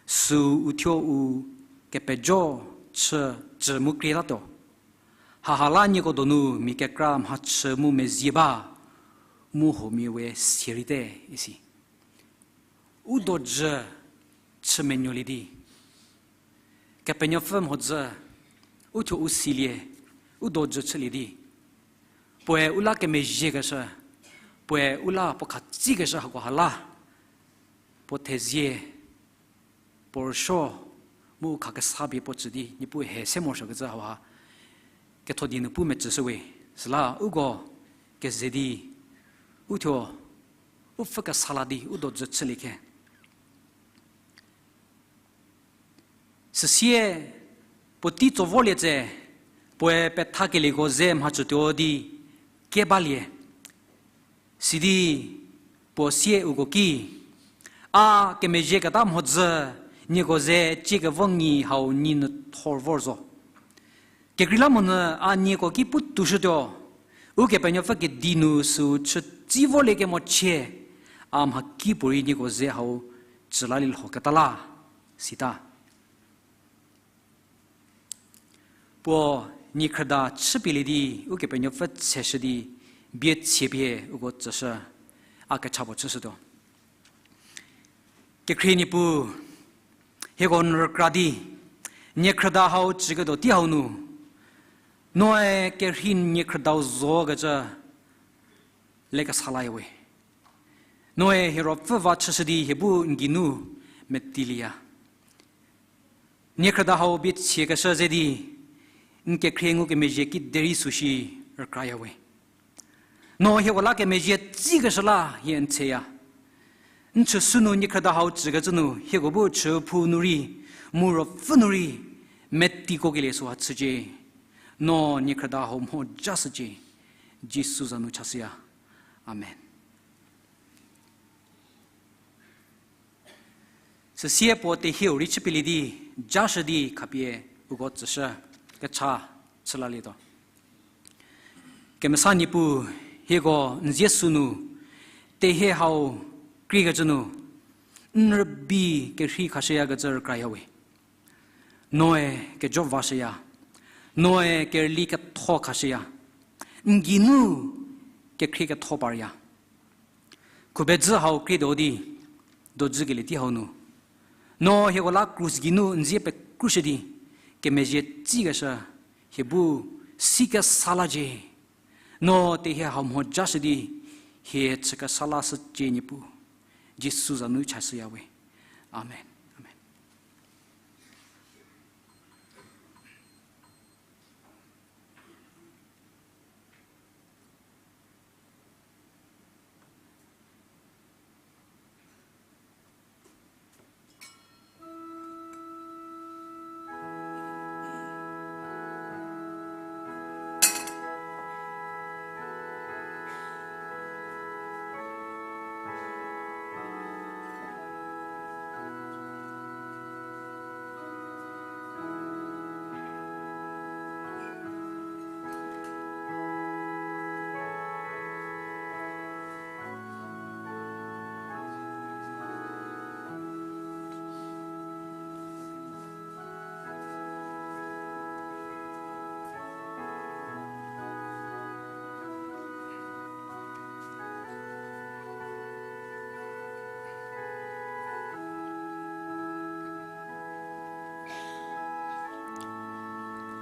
süu u thuo u kepejo chü cü mu krie tatuo. Haha la nieko donu mia kekra mhachü mu mezie ba, mu huomia we sierei te, isi. U dojü chü menuolie di, Kepenuopfü mhodzü u thuo u silie, u dojü chülie di, puoe u la kemezhiekeshü, puoe u la puo khatsikeshü hakoha la, puo thezie, puo rüsuo, mu u khakesa pie puo cü di Niepuu hie se morosuokecü hauha ketho di nu pu mecüshüwe. Süla uko keze di, u thuo, u pfü kesa la di u dojü chülie khe. Süsie puotei tso vorlie tse, puoe pethakelieko ze mhachütuo di kebalie. Sidi puo sie uko ki, a kemezhieketa mhodzü nieko ze cie kevo nyi hau nyi nyü thor vor zo. Kekreilamonyü a nieko ki pu toushütuo, Ukepenuopfü kedi nu süu chütsi vorlie kemo chie, a mhakipuorei nieko ze hau cü lalie lhoketa la, sita. Puo niekhrüda chüpielie di, Ukepenuopfü tseshü di, bie tsie pie uko tsüshü, a kecha puo chüshütuo. Kekhrie Niepuu, hieko n rükra di, niekhrüda hau cüketuo tei hau nu, noe kerhei niekhrüdau zokecü lekesa layawe. Noe hie ruopfü va chüshü di hie bu n geinu metilieya. Niekhrüda hau bie tsiekeshü ze di, n kekhrie ngukemezhie kiderei süshi rükrayawe. No hieko la kemezhie tsikeshü la hie n tseya. N chüsü nu niekhrüda hau cükecü nu hieko bu chüphou nu rei, mu ruopfü nu rei, metiko kelie süha chücie. No niekhrüda hau mhojashücie. Jisu za nu chashüya. Amen. Süsie puo tehieu rei chüpielie di, jashü di khapie uko tsüshü, kecha chülalietuo. Kemesa Niepuu, hieko n zie sünu, tehie hau kriekecü nu, n rübei kerhei khashüyakecü rükrayawe. Noe kejo vashüya, noe kerüli ketho khashüya, n geinu kekhrie ketho parya. Khubedzü hau krietuo di, dojükelie tei hau nu, no hieko la krus geinu n zie pekrushü di, kemezhie tsikeshü, hie bu sikesa lacie. No tehie hau mhojashü di, hie chükesa lashücie Niepuu. Jisu za nu chashüyawe. Amen. Amen.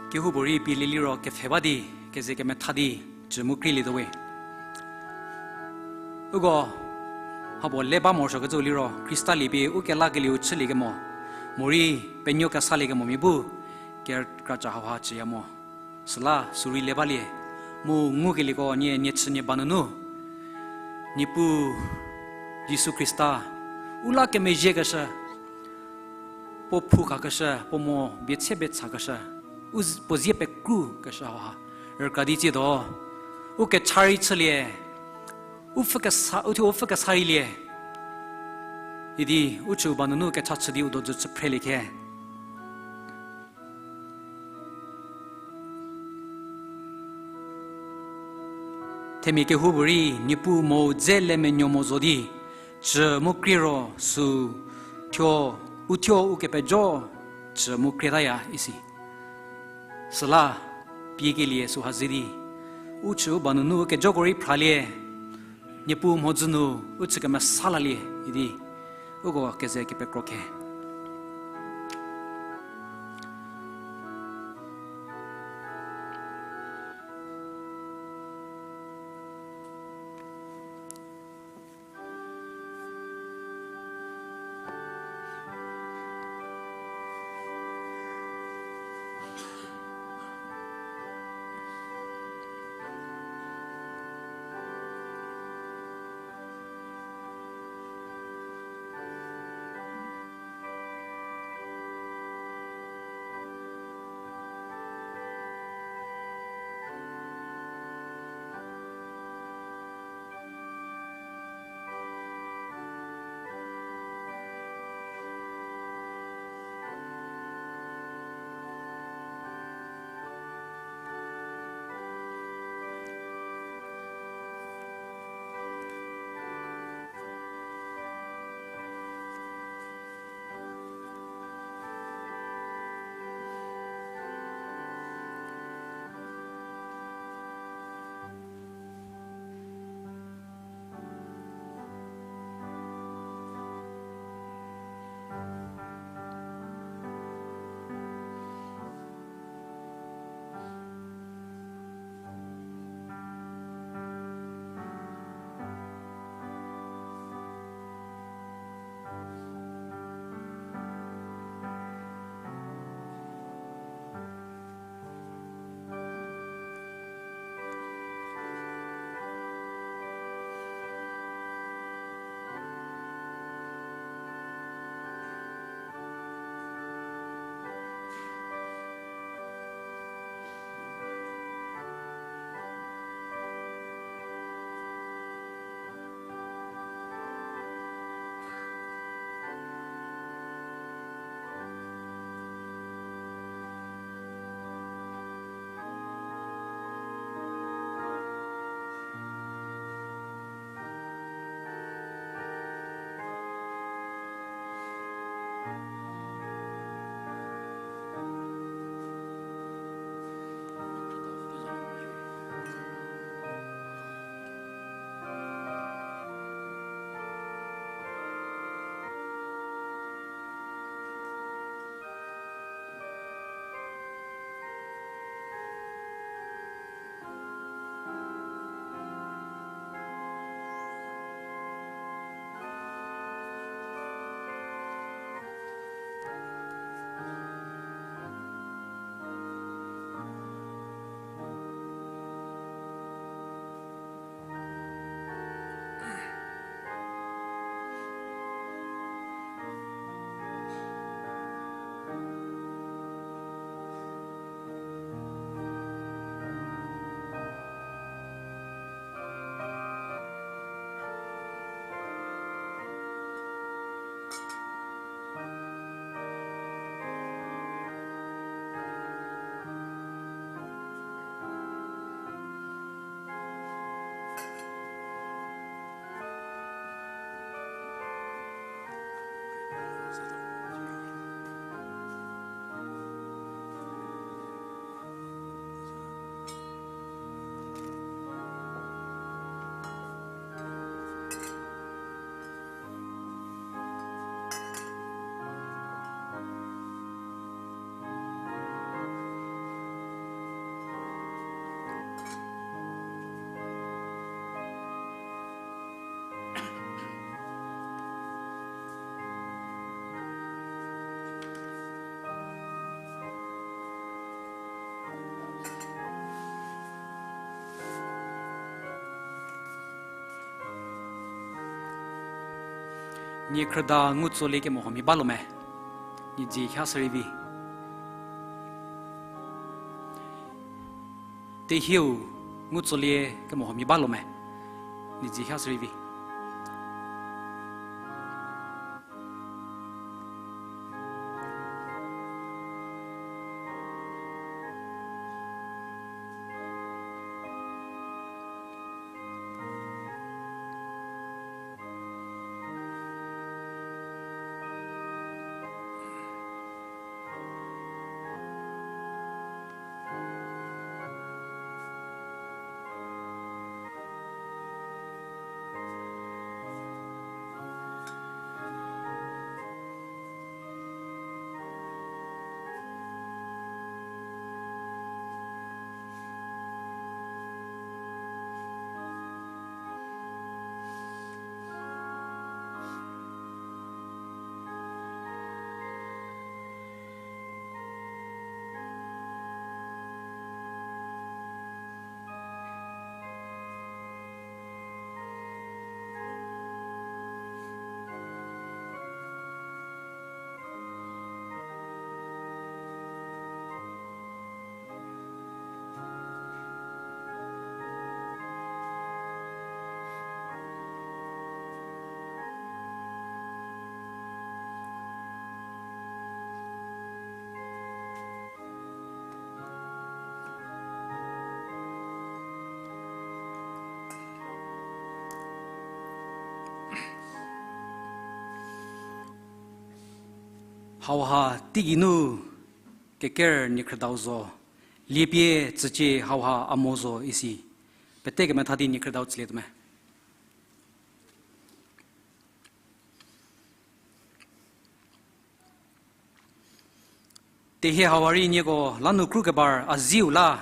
Kehoupuo rei pielie liro kepfhe ba di, keze kemetha di, cü mu krielietuo we. Uko Mhapuo le ba morosuokecü liro, Khrista liepie u kelakelieu chüliekemo, morei penuo kesaliekemo mia bu, kerükraca hauha chüya mo. Süla sürei le balie, mu ngukelieko nie, nie chü nie ba nunu, Niepuu Jisu Khrista, u la kemezhiekeshü, puo phukhakeshü, puo mo bietse bietsakeshü, u z-, puo zie pekrukeshü hauha rükra di tsiedo, u kecha rei chülie, u pfhükesa, u thuo u pfhükesa rei lie. Idi, u chü u ba nunu kecha chü di u dojü chü phrelie khe. Themia kehoupuorei, Niepuu mo dze le menuo mo zo di, chü mu krie ro sü thuo, u thuo u kepejo chü mu krietaya isi. Süla, piekelie süha ze di, u chü u ba nunu u kejoko rei phralie, Niepuu mhodzü nu u chü kemesa lalie idi, uko keze kepekro khe. Niekhrüda Ngutsolie kemohuomia ba lo me? Niedzi ha shürei vi. Tehieu Ngutsolie kemohuomia ba lo me? Niedzi ha shürei vi. Hauha teigei nu keker niekhrüdau zo, liepie tsücie hauha a mo zo isi. Pete kemetha di niekhrüdau tsülietuo me. Tehie hauha rei nieko la nu krukebar a ziu la,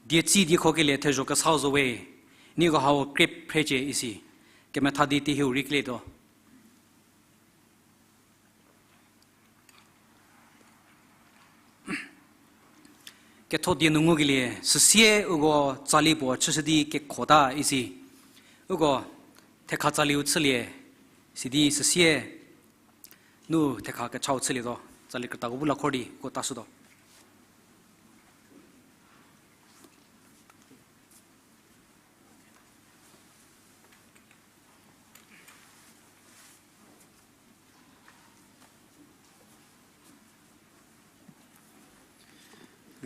dietsi diekhokelie thezho kesau zo we, nieko hau krie phrecie isi. Kemetha di tehieu rei kelietuo. Ketho die nu ngukelie, süsie uko tsali puo chüshü di kekhota isi. Uko thekha tsaliu chülie, sidi süsie nu thekha kechau chülietuo, tsali krütako bu la khor di uko tashütuo.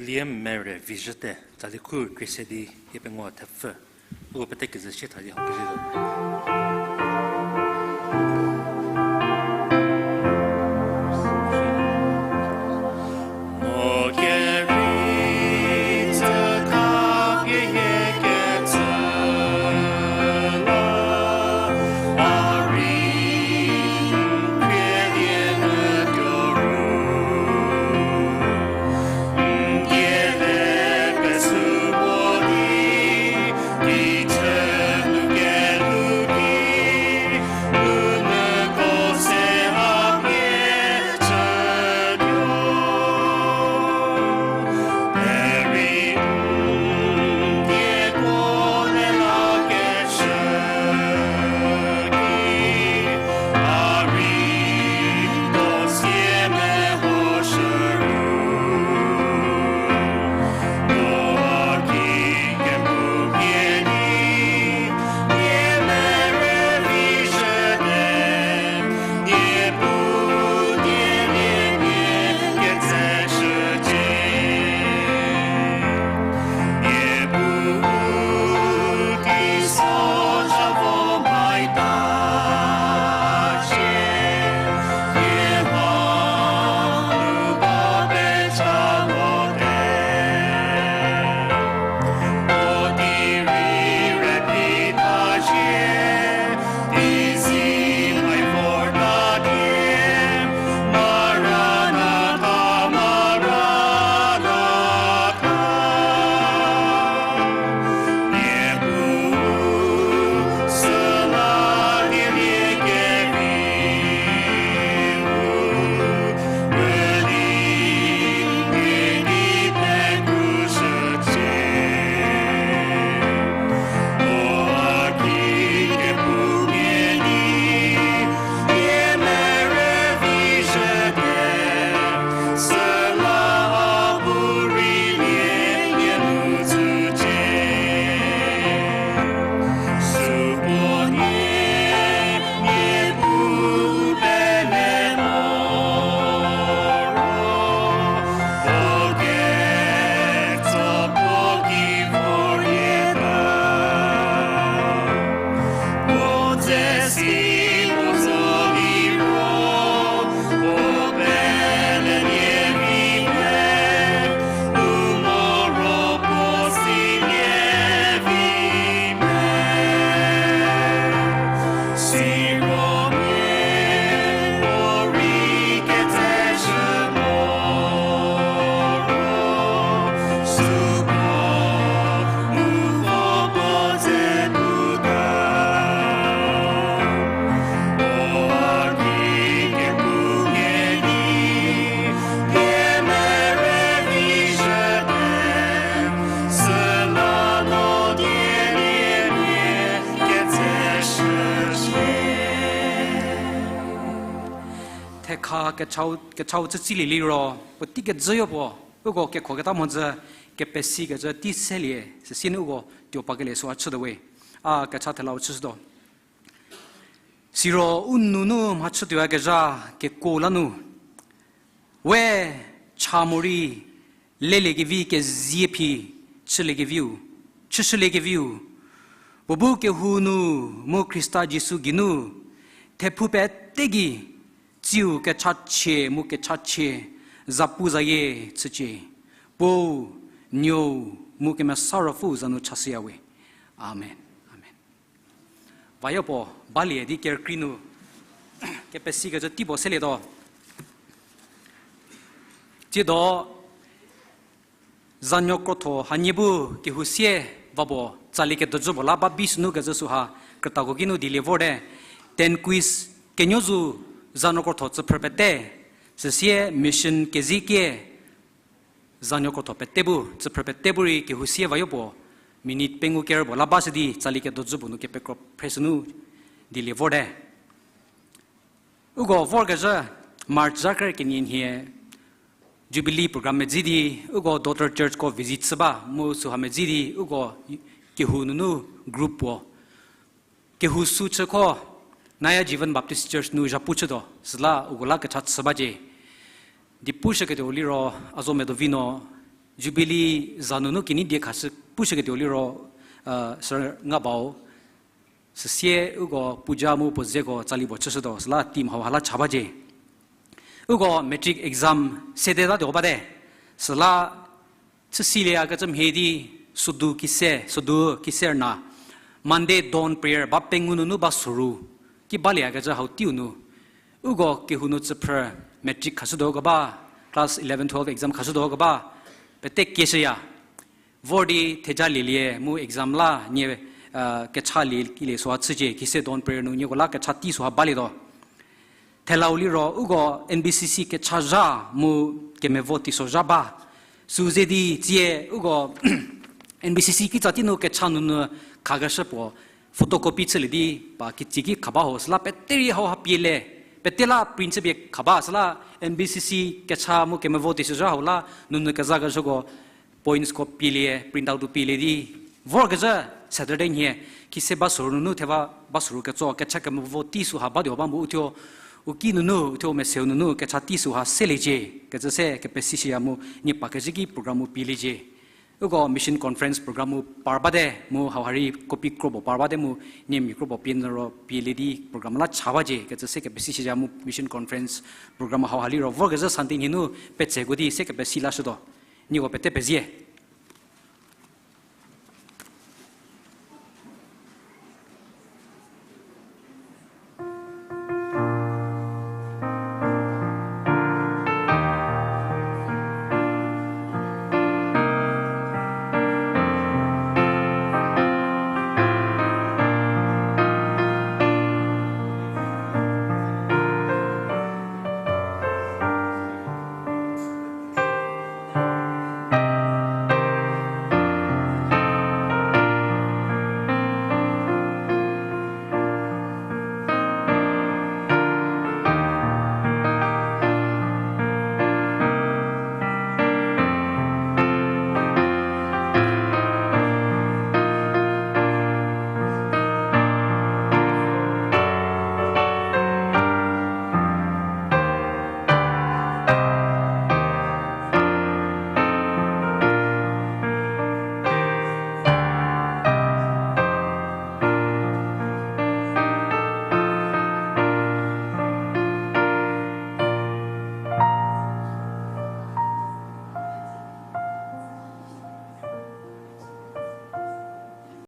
Lie mere vizhüte, tsali khu krie se di hie pengou thepfü, uko pete kezü sie tha di hau kezhü zo. Kechau, kechau chütsilie liro, puotei kejüyo puo, uko kekhoketa mhodzü, kepesikecü tei selie, süsie nu uko tuo pakelie süha chütuo we. A kecha thelau chüshütuo. Siro u nunu mhachütuoyakezha kekuo la nu, we cha morei leliekevi kezie phi chüliekeviu, chüshüliekeviu, puo bu kehou nu mu Khrista Jisu geinu, thephou pete gei, tsiu kechachie mu kechachie, zapuzayie chücie, Puou, Nuou, mu Kemesa Ruopfüu za nu chashüya we. Amen. Amen. Vayo puo, balie di kerükrie nu, kepesikecü tei puo selietuo. Tsiedo, zanuo krotho hanie bu kehou sie va puo tsali kedojü puo la ba bi sünu kecü süha krütako ki nu dielie vorte. Ten quiz kenuo zu zanuo krotho tsüphrü pete, süsie mission kezikie zanuo krotho pete bu, tsüphrü pete bu rei kehou sie vayo puo, minute pengou kerü puo la ba shü di tsali kedojü puo nu kepekro phre sünu dielie vorte. Uko vorkezhü March zha kere kenie nhie Jubilee program medzi di, uko daughter churchko visit chü ba mu süha medzi di, uko kehou nunu group puo kehou sü chükho, Naya Jivan Baptist Church nu zhapu chütuo, süla uko la kecha chü bacie. Di pushüketuo liro, a zo medo vi no, Jubilee za nunu kenei die khashü pushüketuo liro, sü nga bau, süsie uko puja mu puo zeko tsali puo chüshütuo, süla team hauha la cha bacie. Uko matric exam sede tatuo bate, süla chüsilieya kecü mhie di, sodu kise, sodu kise rüna, Monday dawn prayer ba pengou nunu ba soru, ki balieyakecü hau teiu nu, uko kehou nu tsüphrü matric khashütuo keba, class eleven, twelve exam khashütuo keba, pete kieshüya. Vor di theja lielie mu exam la nie, kechalie kile süha chücie, kise dawn prayer nu nieko la kecha tei süha balietuo. Thelau liro uko N B C C kecha zha mu kemevo teisozha ba. Sü ze di tsie uko N B C C kitsa tei nu kecha nunu khakeshü puo photocopy chülie di pa kitsi ki khaba ho süla pete rei hauha pielie. Pete la print chüpie khaba süla N B C C kecha mu kemevo teisozha hau la nunu kezakeshüko pointsko pielie, print out pielie di. Vorkezhü Saturday nhie, kise ba soru nunu theva ba soru ketso, kecha kemevo tei süha batuo ba mu uthuo, u ki nunu, uthuo meseu nunu, kecha tei süha seliecie, kecü se kepesishüya mu, nie pa kezhü ki program mu pieliecie. Uko mission conference program mu par bate mu hauha rei copy kropuo par bate mu, nie mia kropuo pie nü ro pielie di program la cha bacie, kecü se kepesishüya mu mission conference program hauha liro vorkezhü Sunday nhie nu petseko di se kepesi lashütuo. Nieko pete pezie.